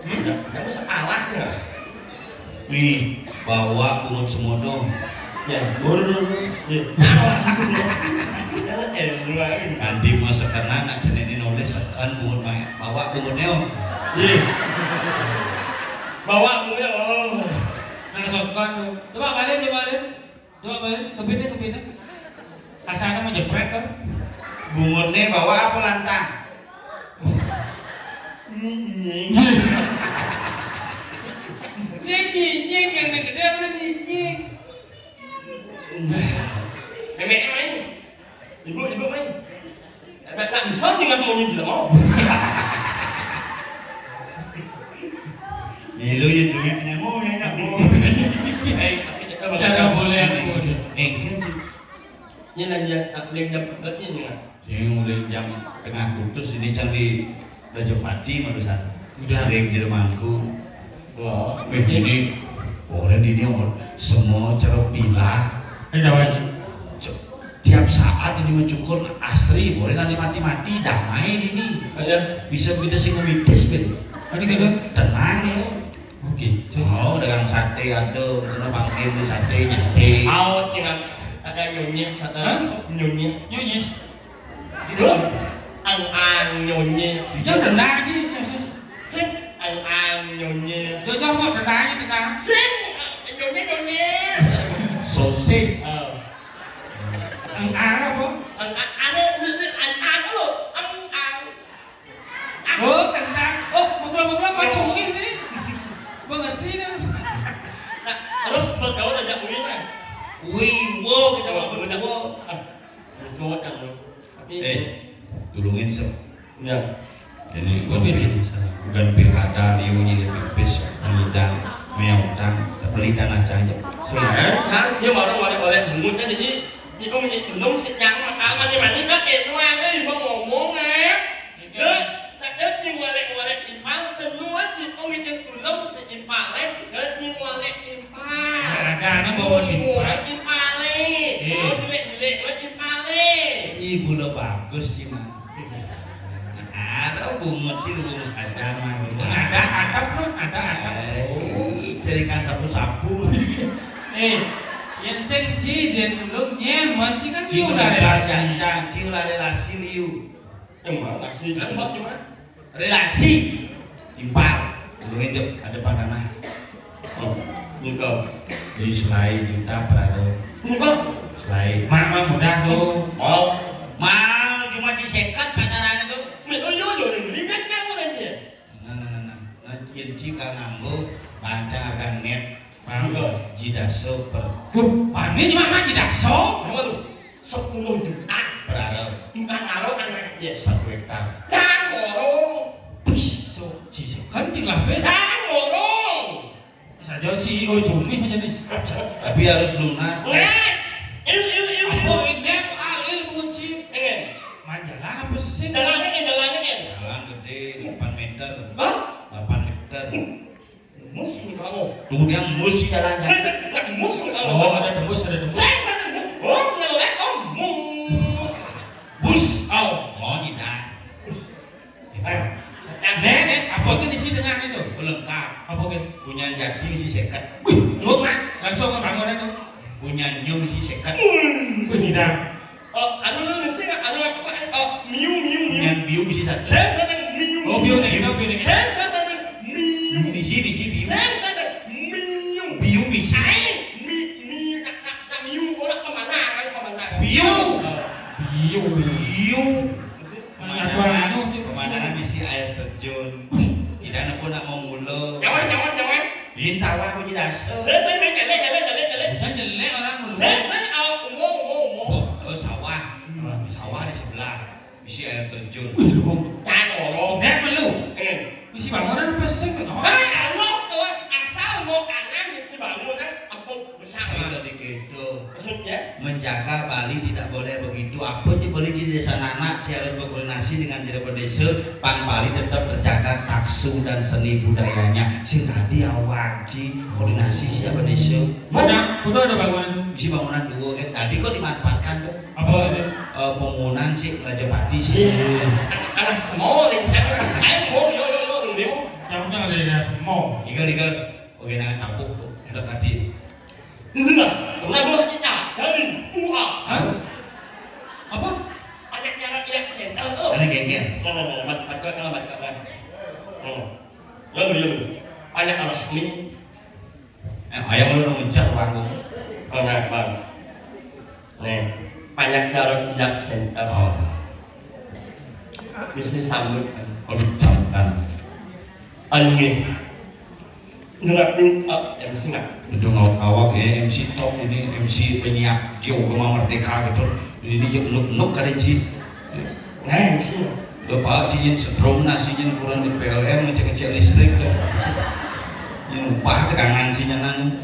Hmm? Nggak, nggak usah kalah, ya. Nih, bawa bungut semono. Ya, bur. Ya. Nanti mah sekenan nak cenah ini nulis seken bungut main. Bawa bungutnya, Om. Iya. Bawa bungutnya, oh. Nah, seken tuh. Coba balik, coba balik. Coba balik, kepitnya, kepitnya. Asana mau jepret dong. Bungut nih bawa apa lantang? Nying. Sing nying, yang gede apa nying? Memek main. Ibu, ibu main. Memek tak bisa nih, nggak mau nying, tidak mau. Ngilu ya, cuma nyamuk ya, nyamuk. Eh, tapi kita bakal Cara boleh aku. Engken sih. Ini nanya, tak boleh jam empat ini, nggak? Sing mulai jam tengah kutus ini cang di Rajapati madusan. Udah. Ada yang jadi mangku. Wah. Wih, ini orang di ini, orang semua cara pilah. Ada apa aja? Tiap saat ini mencukur asri, boleh nanti mati-mati damai ini. Ada. Bisa kita sih memitis gitu. Ada gitu. Tenang ya. Oke. Oh, dagang sate ada, kena panggil di sate nyate. Au, tinggal ada nyonyes, ada Hah? Nyonyes. Nyonyes. Gitu. Ang-ang nyonyes. Itu tenang sih, maksudnya. Sing, ang-ang nyonyes. Jujur mau tenang aja, tenang. Sing, nyonyes, nyonyes. Sosis. Oh. Ang-ang apa? Ang-ang, ada, ada, ang-ang lo, ang-ang. Oh, kentang. Oh, muklo-muklo kok cungih nih. Gua ngerti nih. Nah, terus buat kawan aja Uwi lah. Uwi, wo, kita mau berdua. Ah, cowok yang lu. Tapi Eh, tulungin, Sob. Ya. Ini bukan pil-, bukan pilkada, liu ini pipis, ngidang, meotang, beli tanah saja. Sob. Eh, kan dia baru balik-balik bungut kan, jadi hidung, hidung si yang makan mani-mani kan, eh, nuangnya ibu ngomong, eh. Dek, tak ada jing walek-walek impal, semua jing umi jing tulung si impal, eh. Dek, jing walek impal. Ada, ada, bawa impal. Walek impal, eh. Eh. Mau jelek-jelek, walek impal, eh. Ibu lo bagus sih, Mak. Ada bungut sih, bungut saja, Mak. Ada atap, Mak, ada atap. Eh, cerikan sapu-sapu. Eh, yang sing ci, dia tulung, nyen, manci kan Ci ciu lah udah relasi. Cang, ci ulah relasi liu. Emang asli kan, Mbak, cuma? Relasi. Impar. Dulu aja ada pandanah. Oh, gitu. Di selai juta per hari. Enggak. Selai. Mak, mak mudah tuh. Mau. Mau, cuma di sekat pasarannya tuh. Nih, oh, iya, iya, iya, ini kan kamu nanti ya? Nah, nah, nah, nah. Nah, ci, ci ka nganggo, baca harga net. Paham? Iya. Jidaso per. Duh, panik, Mak, Mak, jidaso. Apa tuh? Sepuluh juta. Per hari. Empat hari anaknya. Satu hektar. Cang, orang. Bisa, ci, kan tinggal be. Cang, orang. Saja C E O Jumih aja nih. Tapi harus lunas. Enggak. Il, il, il, il. Apa ini? Al, il, kunci. Enggak. Man jalan apa sih? Jalannya kan, jalannya kan. Jalan gede, delapan meter. Hah? Delapan hektar. Mus, nih kamu. Tunggu dia mus di jalan. Saya, saya, nggak mus, nih kamu. Oh, ada tembus, ada tembus. Saya, saya, mus. Oh, nggak boleh, oh, mus. Bus. Oh, oh, tidak. Ayo. Nek, nek, apa yang isi tengah itu? Lengkap. Apa ke? Punya jati isi seket. Wih, lu, Mak, langsung ke bangunan tuh. Punyan nyo misi seket. Wih, tidak. Oh, anu, anu, anu, anu, apa, apa, oh, miu, miu, miu. Punyan biu misi satu. Saya, saya, miu. Oh, biu nih, biu nih. Saya, saya, saya, miu. Misi, misi, biu. Saya, saya, saya, miu. Biu misi. Saya, mi, mi, nak, nak, nak miu, orang pemandangan, pemandangan. Biu. Oh. Biu. Biu. Pemandangan, pemandangan misi air terjun. Tidak, aku nak mau mula. Jangan, jangan, jangan. Intawa aku tidak se. Saya, saya, saya, jelek, jelek, jelek, jelek. Bukan jelek orang dulu. Saya, saya, ah, umum, umum, umum. Oh, oh, sawah. Hmm. Sawah di sebelah. Misi air terjun. Wih, lu. Kan orang. Lihat perlu. Eh. Misi bangunan pesek. Ah, Allah, Tuhan. Asal mau kanan, misi bangunan, ampun. Saya tadi gitu. Maksudnya? Menjaga Bali tidak boleh begitu. Apa je boleh jadi desa anak, saya harus berkoordinasi dengan Cirebon Desa, pang Bali tetap terjaga taksu dan seni budayanya. Sing tadi awak ji koordinasi siapa desa? Mana? Kudu ada bangunan. Isi bangunan dua kan. Tadi kok dimanfaatkan tuh? Apa tadi? Eh, bangunan si Raja Pati sih. Iya. Anak semua nih. Ayo, mau, yo, yo, yo, yo. Jangan, jangan ada semua. Igal, igal. Oke, nah, tampuk tuh. Udah tadi. Itulah, pernah buat kita dari U A. Hah? Apa? Anak jalan yang center tuh. Ada geger. Nah, nah, nah, mat, mat, mat, mat, mat. Hmm. Lalu, lalu. Anak alas ni. Eh, ayam lu nunggu cak waktu. Oh, nah, bang. Nih, banyak jalan yang center. Oh. Bisnis sambut. Kalau cak kan. Anjing. Ngerapin, ah, M C nak. Itu ngawak-ngawak ya, M C top ini, M C penyiar. Yo, Gema Merdeka gitu. Ini je nuk-nuk kali, Ci. Nah, M C. Lo pak, Ci, yang setrum nasi, yang kurang di P L N, ngecek-ngecek listrik tuh. Yang upah tegangan, Ci, nyanan.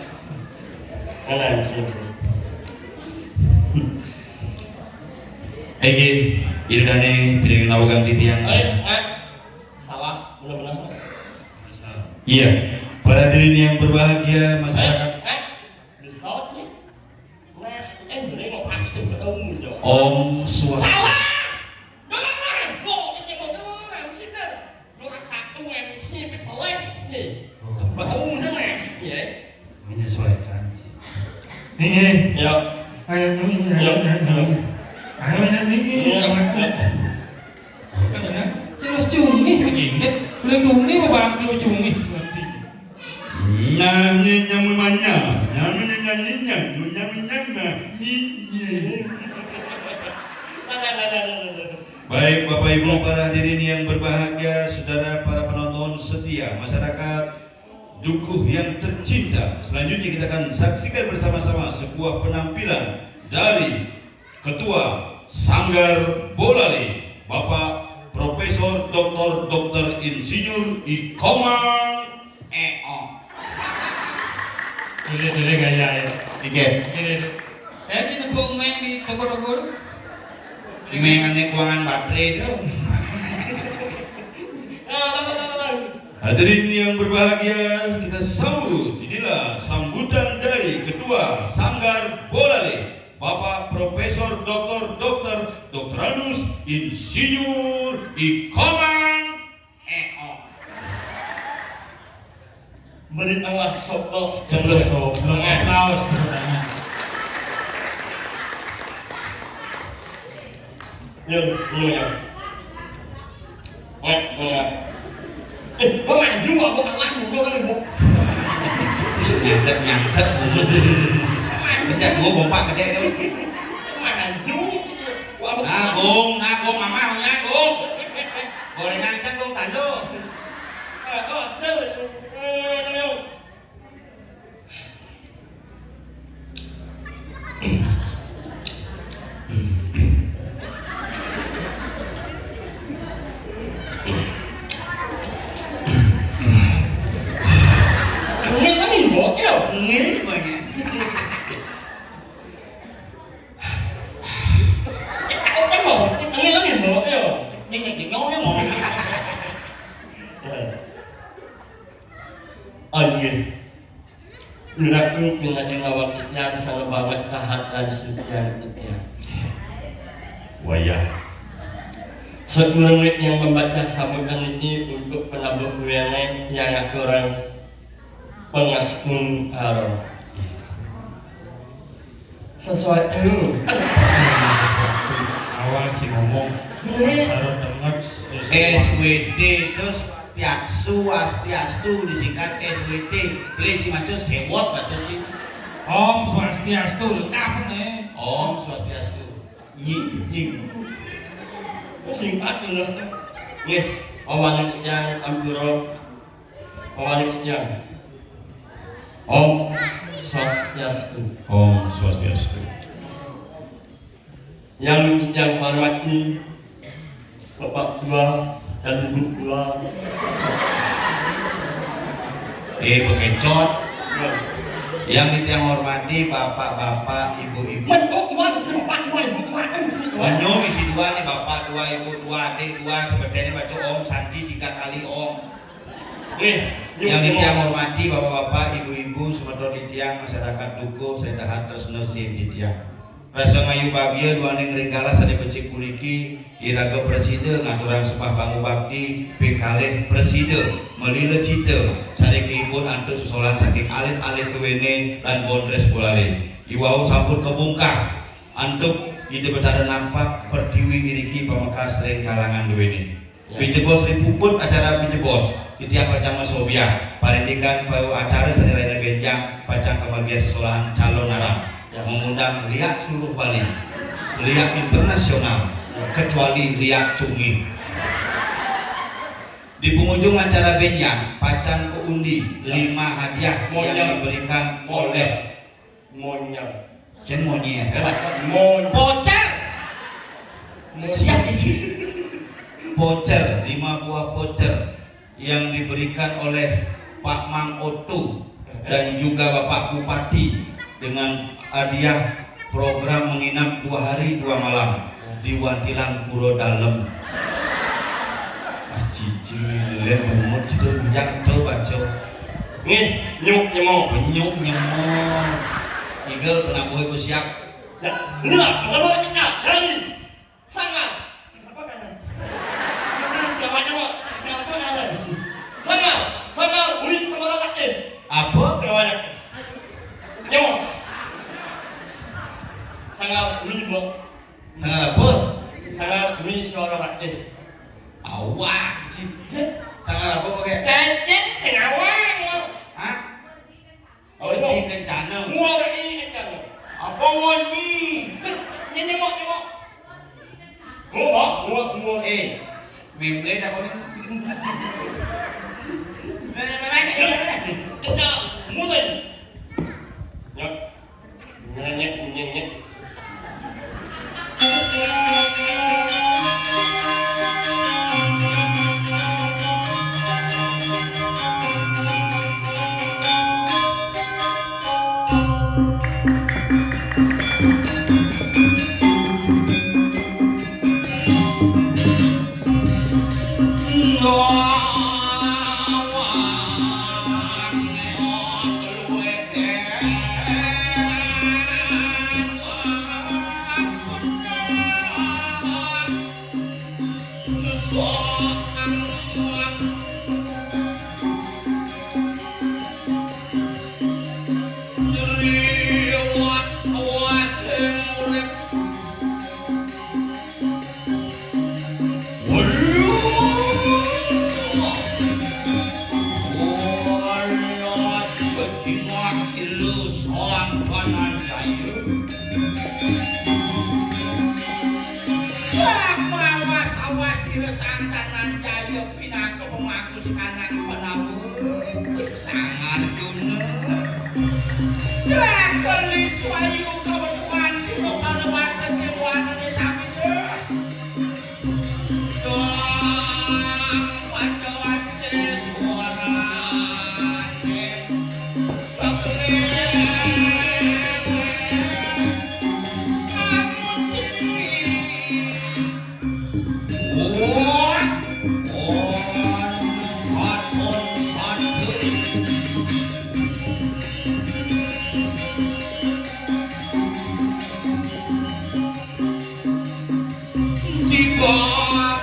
Nah, M C. Egi, ini dane, piring nawagan titiang. Eh, eh. Salah, benar-benar. Iya, para hadirin yang berbahagia, masyarakat. Eh, eh, di saat ni, nah, eh, boleh mau absen ketemu, Jo. Om Swastiastu. Salah! Jangan, Bo, kita mau dengar, M C kan. Dua satu M C, kita boleh. Nih, baru dengar, ya. Menyesuaikan sih. Ini. Ya. Ayo, ini, ya, ya, ya. Ayo, ini, ini. Ya, ya. Terus cumi, inget. Boleh cumi, mau bangklu cumi. Nah, ini nyamu manya. Namanya nyanyinya, nyamu nyama. Ini. Baik, Bapak Ibu, para hadirin yang berbahagia, saudara para penonton setia, masyarakat Dukuh yang tercinta. Selanjutnya kita akan saksikan bersama-sama sebuah penampilan dari Ketua Sanggar Bolale, Bapak Profesor Doktor Doktor Insinyur Ikomang Eo. Boleh, boleh gaya ya. Oke. Boleh. Saya di nepuk meng di toko-toko. Meng ane kuangan baterai tu. Hadirin yang berbahagia, kita sambut. Inilah sambutan dari Ketua Sanggar Bolale, Bapak Profesor Doktor Doktor Doktorandus Insinyur Ikomang Eo. Beri Allah soplos. Soplos, soplos. Aplaus, tepuk tangan. Yo, yo, yo. Eh, eh. Eh, gua maju, gua kalah, gua kan, gua. Nyangkut, nyangkut, gua maju. Gua kompak gede tuh. Maju, gitu. Gua Nah, Gung, nah, Gung, mama, nah, Gung. Gorengan cek, Gung, tando. Eh, oh, sel. Eh, eh, eh. Angin kan imbok ya? Angin banyak. Eh, tak oke mau. Angin kan imbok ya? Nyenyek nyenyok ya mau. Angin. Iraku pinading awak ikhtiar sangat banget tahat dan sekian ikhtiar. Wayah. Sekurang yang membaca sambutan ini untuk penabuh duene yang aturang pengastungkara. Sesuatu. Awal sih ngomong. Ini. Harus dengar sesuatu. S W T itu Swastiastu, Astiastu disingkat S W T. Beli cimacus sewot baca sih. Om Swastiastu, lengkap nih. Om Swastiastu. Nying, nying. Singkat dulu. Nggih, Om Wangi Titiang, Ampura. Om Wangi Titiang. Om Swastiastu. Om Swastiastu. Yang titiang hormati, Bapak Tua dan Ibu Tua. Eh, bekecot. Yang titiang hormati, bapak-bapak, ibu-ibu. Mentuk Tuan, si Bapak Tua, Ibu Tua, kan si Tua. Menyum isi dua nih, bapak dua, ibu dua, adik dua, sebetulnya baca om, santi tiga kali om. Eh, yang titiang hormati, bapak-bapak, ibu-ibu, semeton titiang, masyarakat dukuh, saya tahan terus nusin titiang. Rasa ngayu bagia duaning ring galah sane becik puniki, iraga prasida ngaturang sembah pangubakti, pikalih prasida malila cita sane kaibut antuk sesolahan saking alit-alit tuene lan bondres bolare. Iwau sampun kabungkah antuk Ida Betara nampak pertiwi iriki pamekas ring kalangan duene. Ya. Pijebos ring puput acara pijebos, titiang pacang masobyah. Parindikan pau acara sane raina benjang pacang kamargiang sesolahan calon aran. Ya. Mengundang liak seluruh Bali, liak internasional, ya, kecuali liak Cungih. Di penghujung acara benjang pacang keundi, ya, lima hadiah yang, monyet, diberikan, monyet, oleh Monyer. Cen monyer. Eh, Pak, mon- Pocer. Mon- Siap, Ici. Pocer, lima buah pocer yang diberikan oleh Pak Mang Oto dan juga Bapak Bupati dengan hadiah program menginap dua hari dua malam di Wantilan Pura Dalem. Ah, cicing lem bungut situ bujang tuh baca. Nggih, nyuk nyemo. Nyuk nyemo. Igel penambuh ibu siap. Ya, inilah penambuh kita dari Sanggar. Sanggar apa kanan? Sanggar, Sanggar apa kanan? Sanggar, Sanggar, Uli Sanggar Laki. Apa? Sanggar banyak. Nyemo. Sanggar Uli, Mbok. Sanggar apa? Sanggar Uli Suara Laki. Awak, cicit. Sanggar apa pakai? Cicit, sing awak, ya. Hah? Oh, ini kencana. Mual ini kencana. Apa mual ni? Ini nyemok, nyemok. Mual, mual, mual. Eh, memble dah kau ni. Kita mulai. Ya. Nyenyek, nyenyek. Awas, awas, sira Sang Dananjaya pinaka pemaku sekanan Pandawa. Sang Arjuna. Kelis wayu kawetuan sira Pandawa ketemuan sami. Jiwa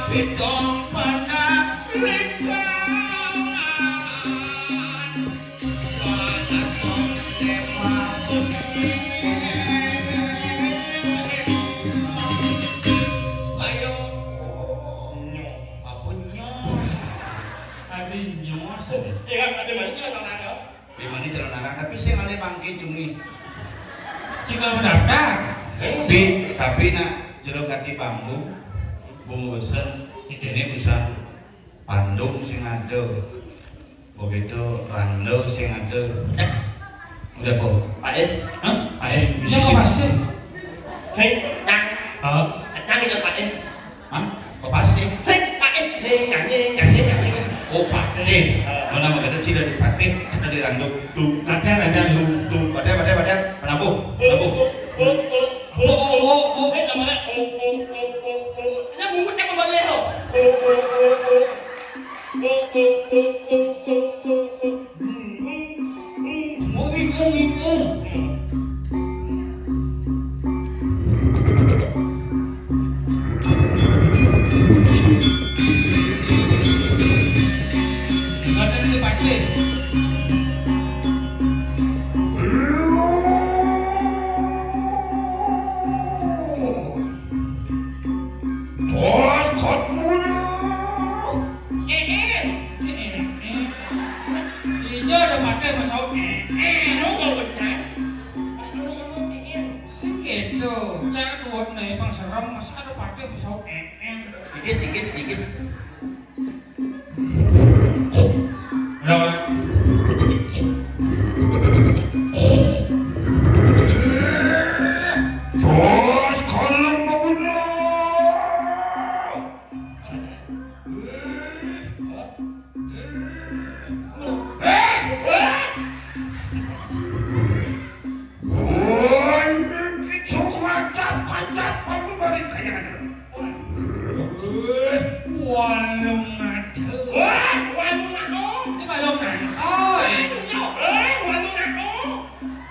pitung panaglikan. Iya, Pak Demani celana narang. Demani celana narang, tapi sing ane bangke cumi. Jika mendaftar. Tapi, tapi nak jero kati bambu, bunga besen, ini bisa pandung sing ada. Begitu rando sing ada. Eh, udah, Bu. Pak Eh? Hah? Pak Eh? Ini apa sih? Sing, cang. Oh. Cang itu Pak Eh. Hah? Apa sih? Sing, Pak Eh. Nih, nyanyi, nyanyi, nyanyi. Oh, Pak Eh. Mana begitu cina di Pak Eh, cina di rando. Tuh, tuh, ada, ada. Tuh, tuh, ada, ada, ada. Penabuh, penabuh. Oh, oh, oh, oh. Eh, namanya, oh, oh, oh, oh, oh. Ini bungut yang kembali, oh. Oh, oh, oh, oh. Mbok bingung-bingung. Ngoten iki, Pak. Bos, kot mulya. Eh, eh. Eh, eh, eh. Iya, ada pakai masuk. Eh, eh. Lu mau benar? Lu ngomong, eh, eh. Sing gitu. Cak kuat nih, Bang Serem, masa ada pakai masuk. Eh, eh. Igis, igis, igis. Ulang, ulang. Jos, kalau mau. Wah, ini cukup mantap, mantap, kamu balik kayak ada. Wah, walung nado. Wah, walung nado. Ini walung nado. Iya, eh, walung nado.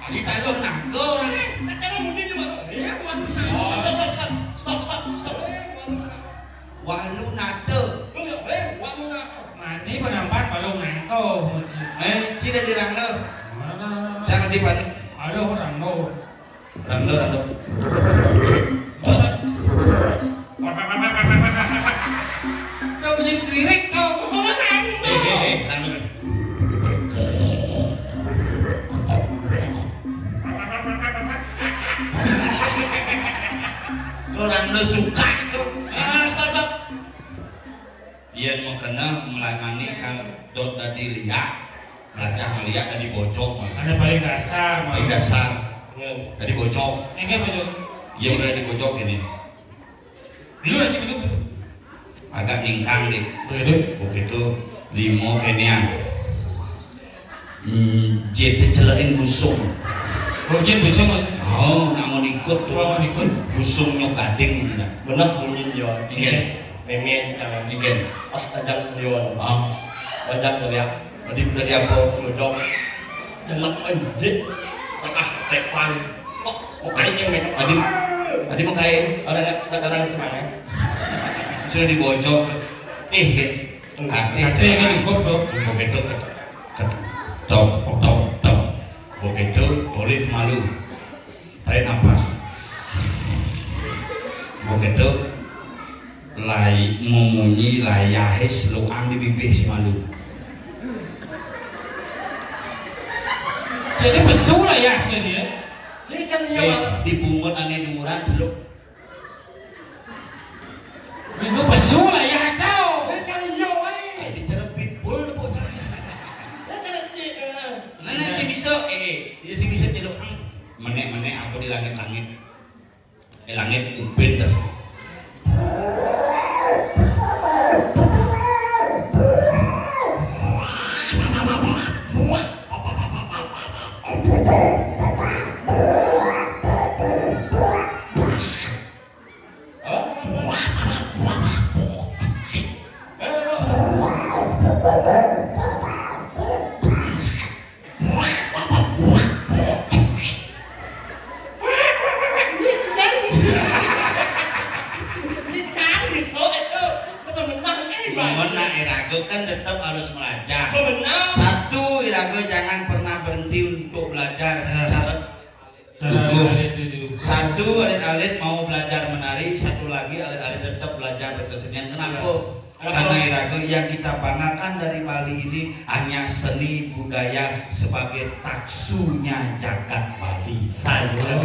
Kita lo nago orang. Eh, tak ada bunyi di mana? Iya, walung nado. Oh, stop, stop, stop, stop, stop, stop. Eh, walung nado. Walu nate. Mani penampat balong nangko. Eh, sida di rangno. Mana? Jangan dipanik. Aduh, rangno. Rangno, rangno. Udah bunyi kelirik kau. Eh, eh, eh, rangno. Orang lu suka itu. Ah, stop, stop. Yang mau kena melayani kan dot tadi liak, melacah meliak tadi bocok. Ada paling dasar, paling dasar. Tadi bocok. Ini kan bocok. Iya, udah dibocok ini. Dulu aja dulu. Agak ningkang deh. Begitu. Begitu limo kenian. Hmm, jete celekin busung. Oh, jete busung. Oh, nak mau ikut tuh. Oh, mau ikut. Busungnya gading, nah. Bener bunyi yo. Ingin. Memen, ingin. Ah, tajam yo. Ah. Banyak lihat. Tadi udah diapa? Bocok. Jelek anjir. Tengah tepan. Kok mau kain yang megang? Tadi, tadi mau kain. Ada, ada, ada semangat. Sudah dibocok. Eh, kate. Kate ini cukup, Bro. Begitu ke, ke, top, top, top. Begitu boleh malu. Tarik napas. Begitu lai memunyi layahe seluang di bibir si malu. Jadi pesu lah ya sini ya. Sini kan iya. Eh, di bungut ane dumuran seluk. Minggu pesu lah ya kau. Ini kali iya wae. Dicerebit bul bocah. Ya kena cik. Nah, nah, si bisa, eh, eh, dia si bisa celuk ang. Menek-menek apa di langit-langit. Eh, langit ubin dah. Namun nak iraga kan tetap harus belajar. Satu, iraga jangan pernah berhenti untuk belajar. Ya. Syarat Cara Tujuh. Alit-alit itu. Satu, alit-alit mau belajar menari, satu lagi alit-alit tetap belajar berkesenian. Kenapa? Ya. Karena iraga yang kita banggakan dari Bali ini hanya seni budaya sebagai taksunya jagat Bali. Saja.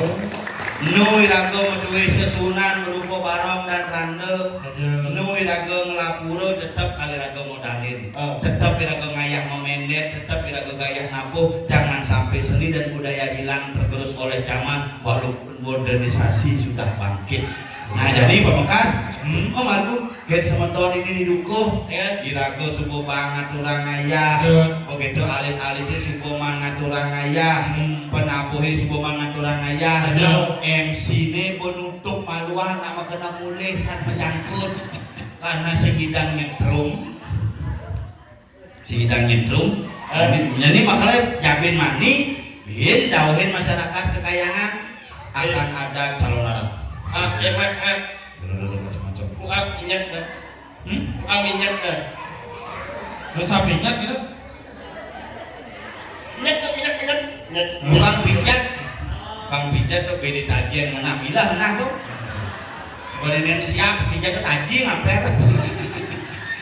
Nu iraga madué sesuunan berupa barong dan randa. Saja. Nu iraga ngelapura tetep kal iraga modalin. Oh. Tetep iraga ngayah memendet, tetep iraga gayah nabuh. Jangan sampai seni dan budaya hilang tergerus oleh zaman, walaupun modernisasi sudah bangkit. Nah, jadi pamekas, hmm, oh, madu, gén semeton ini didukuh. Ya. Iraga suba ngaturang ayah. Ya. Begitu alit-alité suba ngaturang ayah. Hmm. Penabuhé suba ngaturang ayah. Ada. M C-né penutup maluan nama kena mulih san menyangkut. Karena sing ngidang nyetrum. Sing ngidang nyetrum. Eh. Ini, ini makanya jabin mani, bin dauhin masyarakat kekayangan akan ada calon orang. Ah, ya, Mak, Mak. Macam-macam. Muap ingat, Mak. Hmm? Muap ingat, Mak. Terus apa ingat gitu? Ingat, Mak, ingat, ingat. Ingat. Tukang pijat. Tukang pijat tuh beli tajian menang. Bila menang tuh. Boleh siap pijat tuh taji ngaper.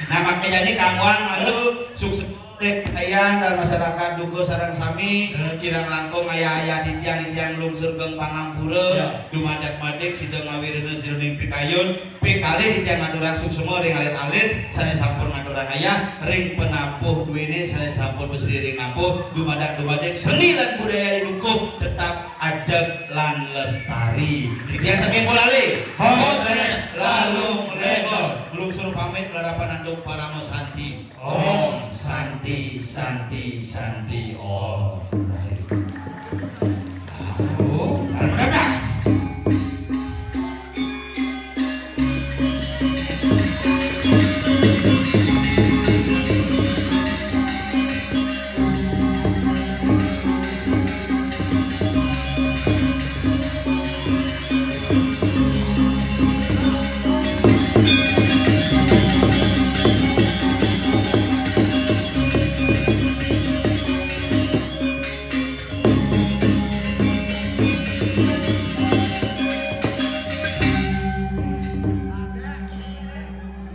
Nah, makanya ini kamuang lalu sukses. Rek ayan dan masyarakat duka sareng sami, hmm, kirang langkung ayah-ayah titiang, titiang lungsur geng pangampura, ya, dumadak-madik sida ngawirena siruning pikayun, pikalih titiang ngaturang suksma ring alit-alit sane sampun ngaturang ayah, ring penabuh duene sane sampun besri ring nabuh, dumadak-dumadik seni lan budaya dukuh tetap ajeg lan lestari. Titiang saking Polale, Polres Lalung Legon, lungsur pamit larapan antuk parama santi. Om Santi, Santi, Santi, Om.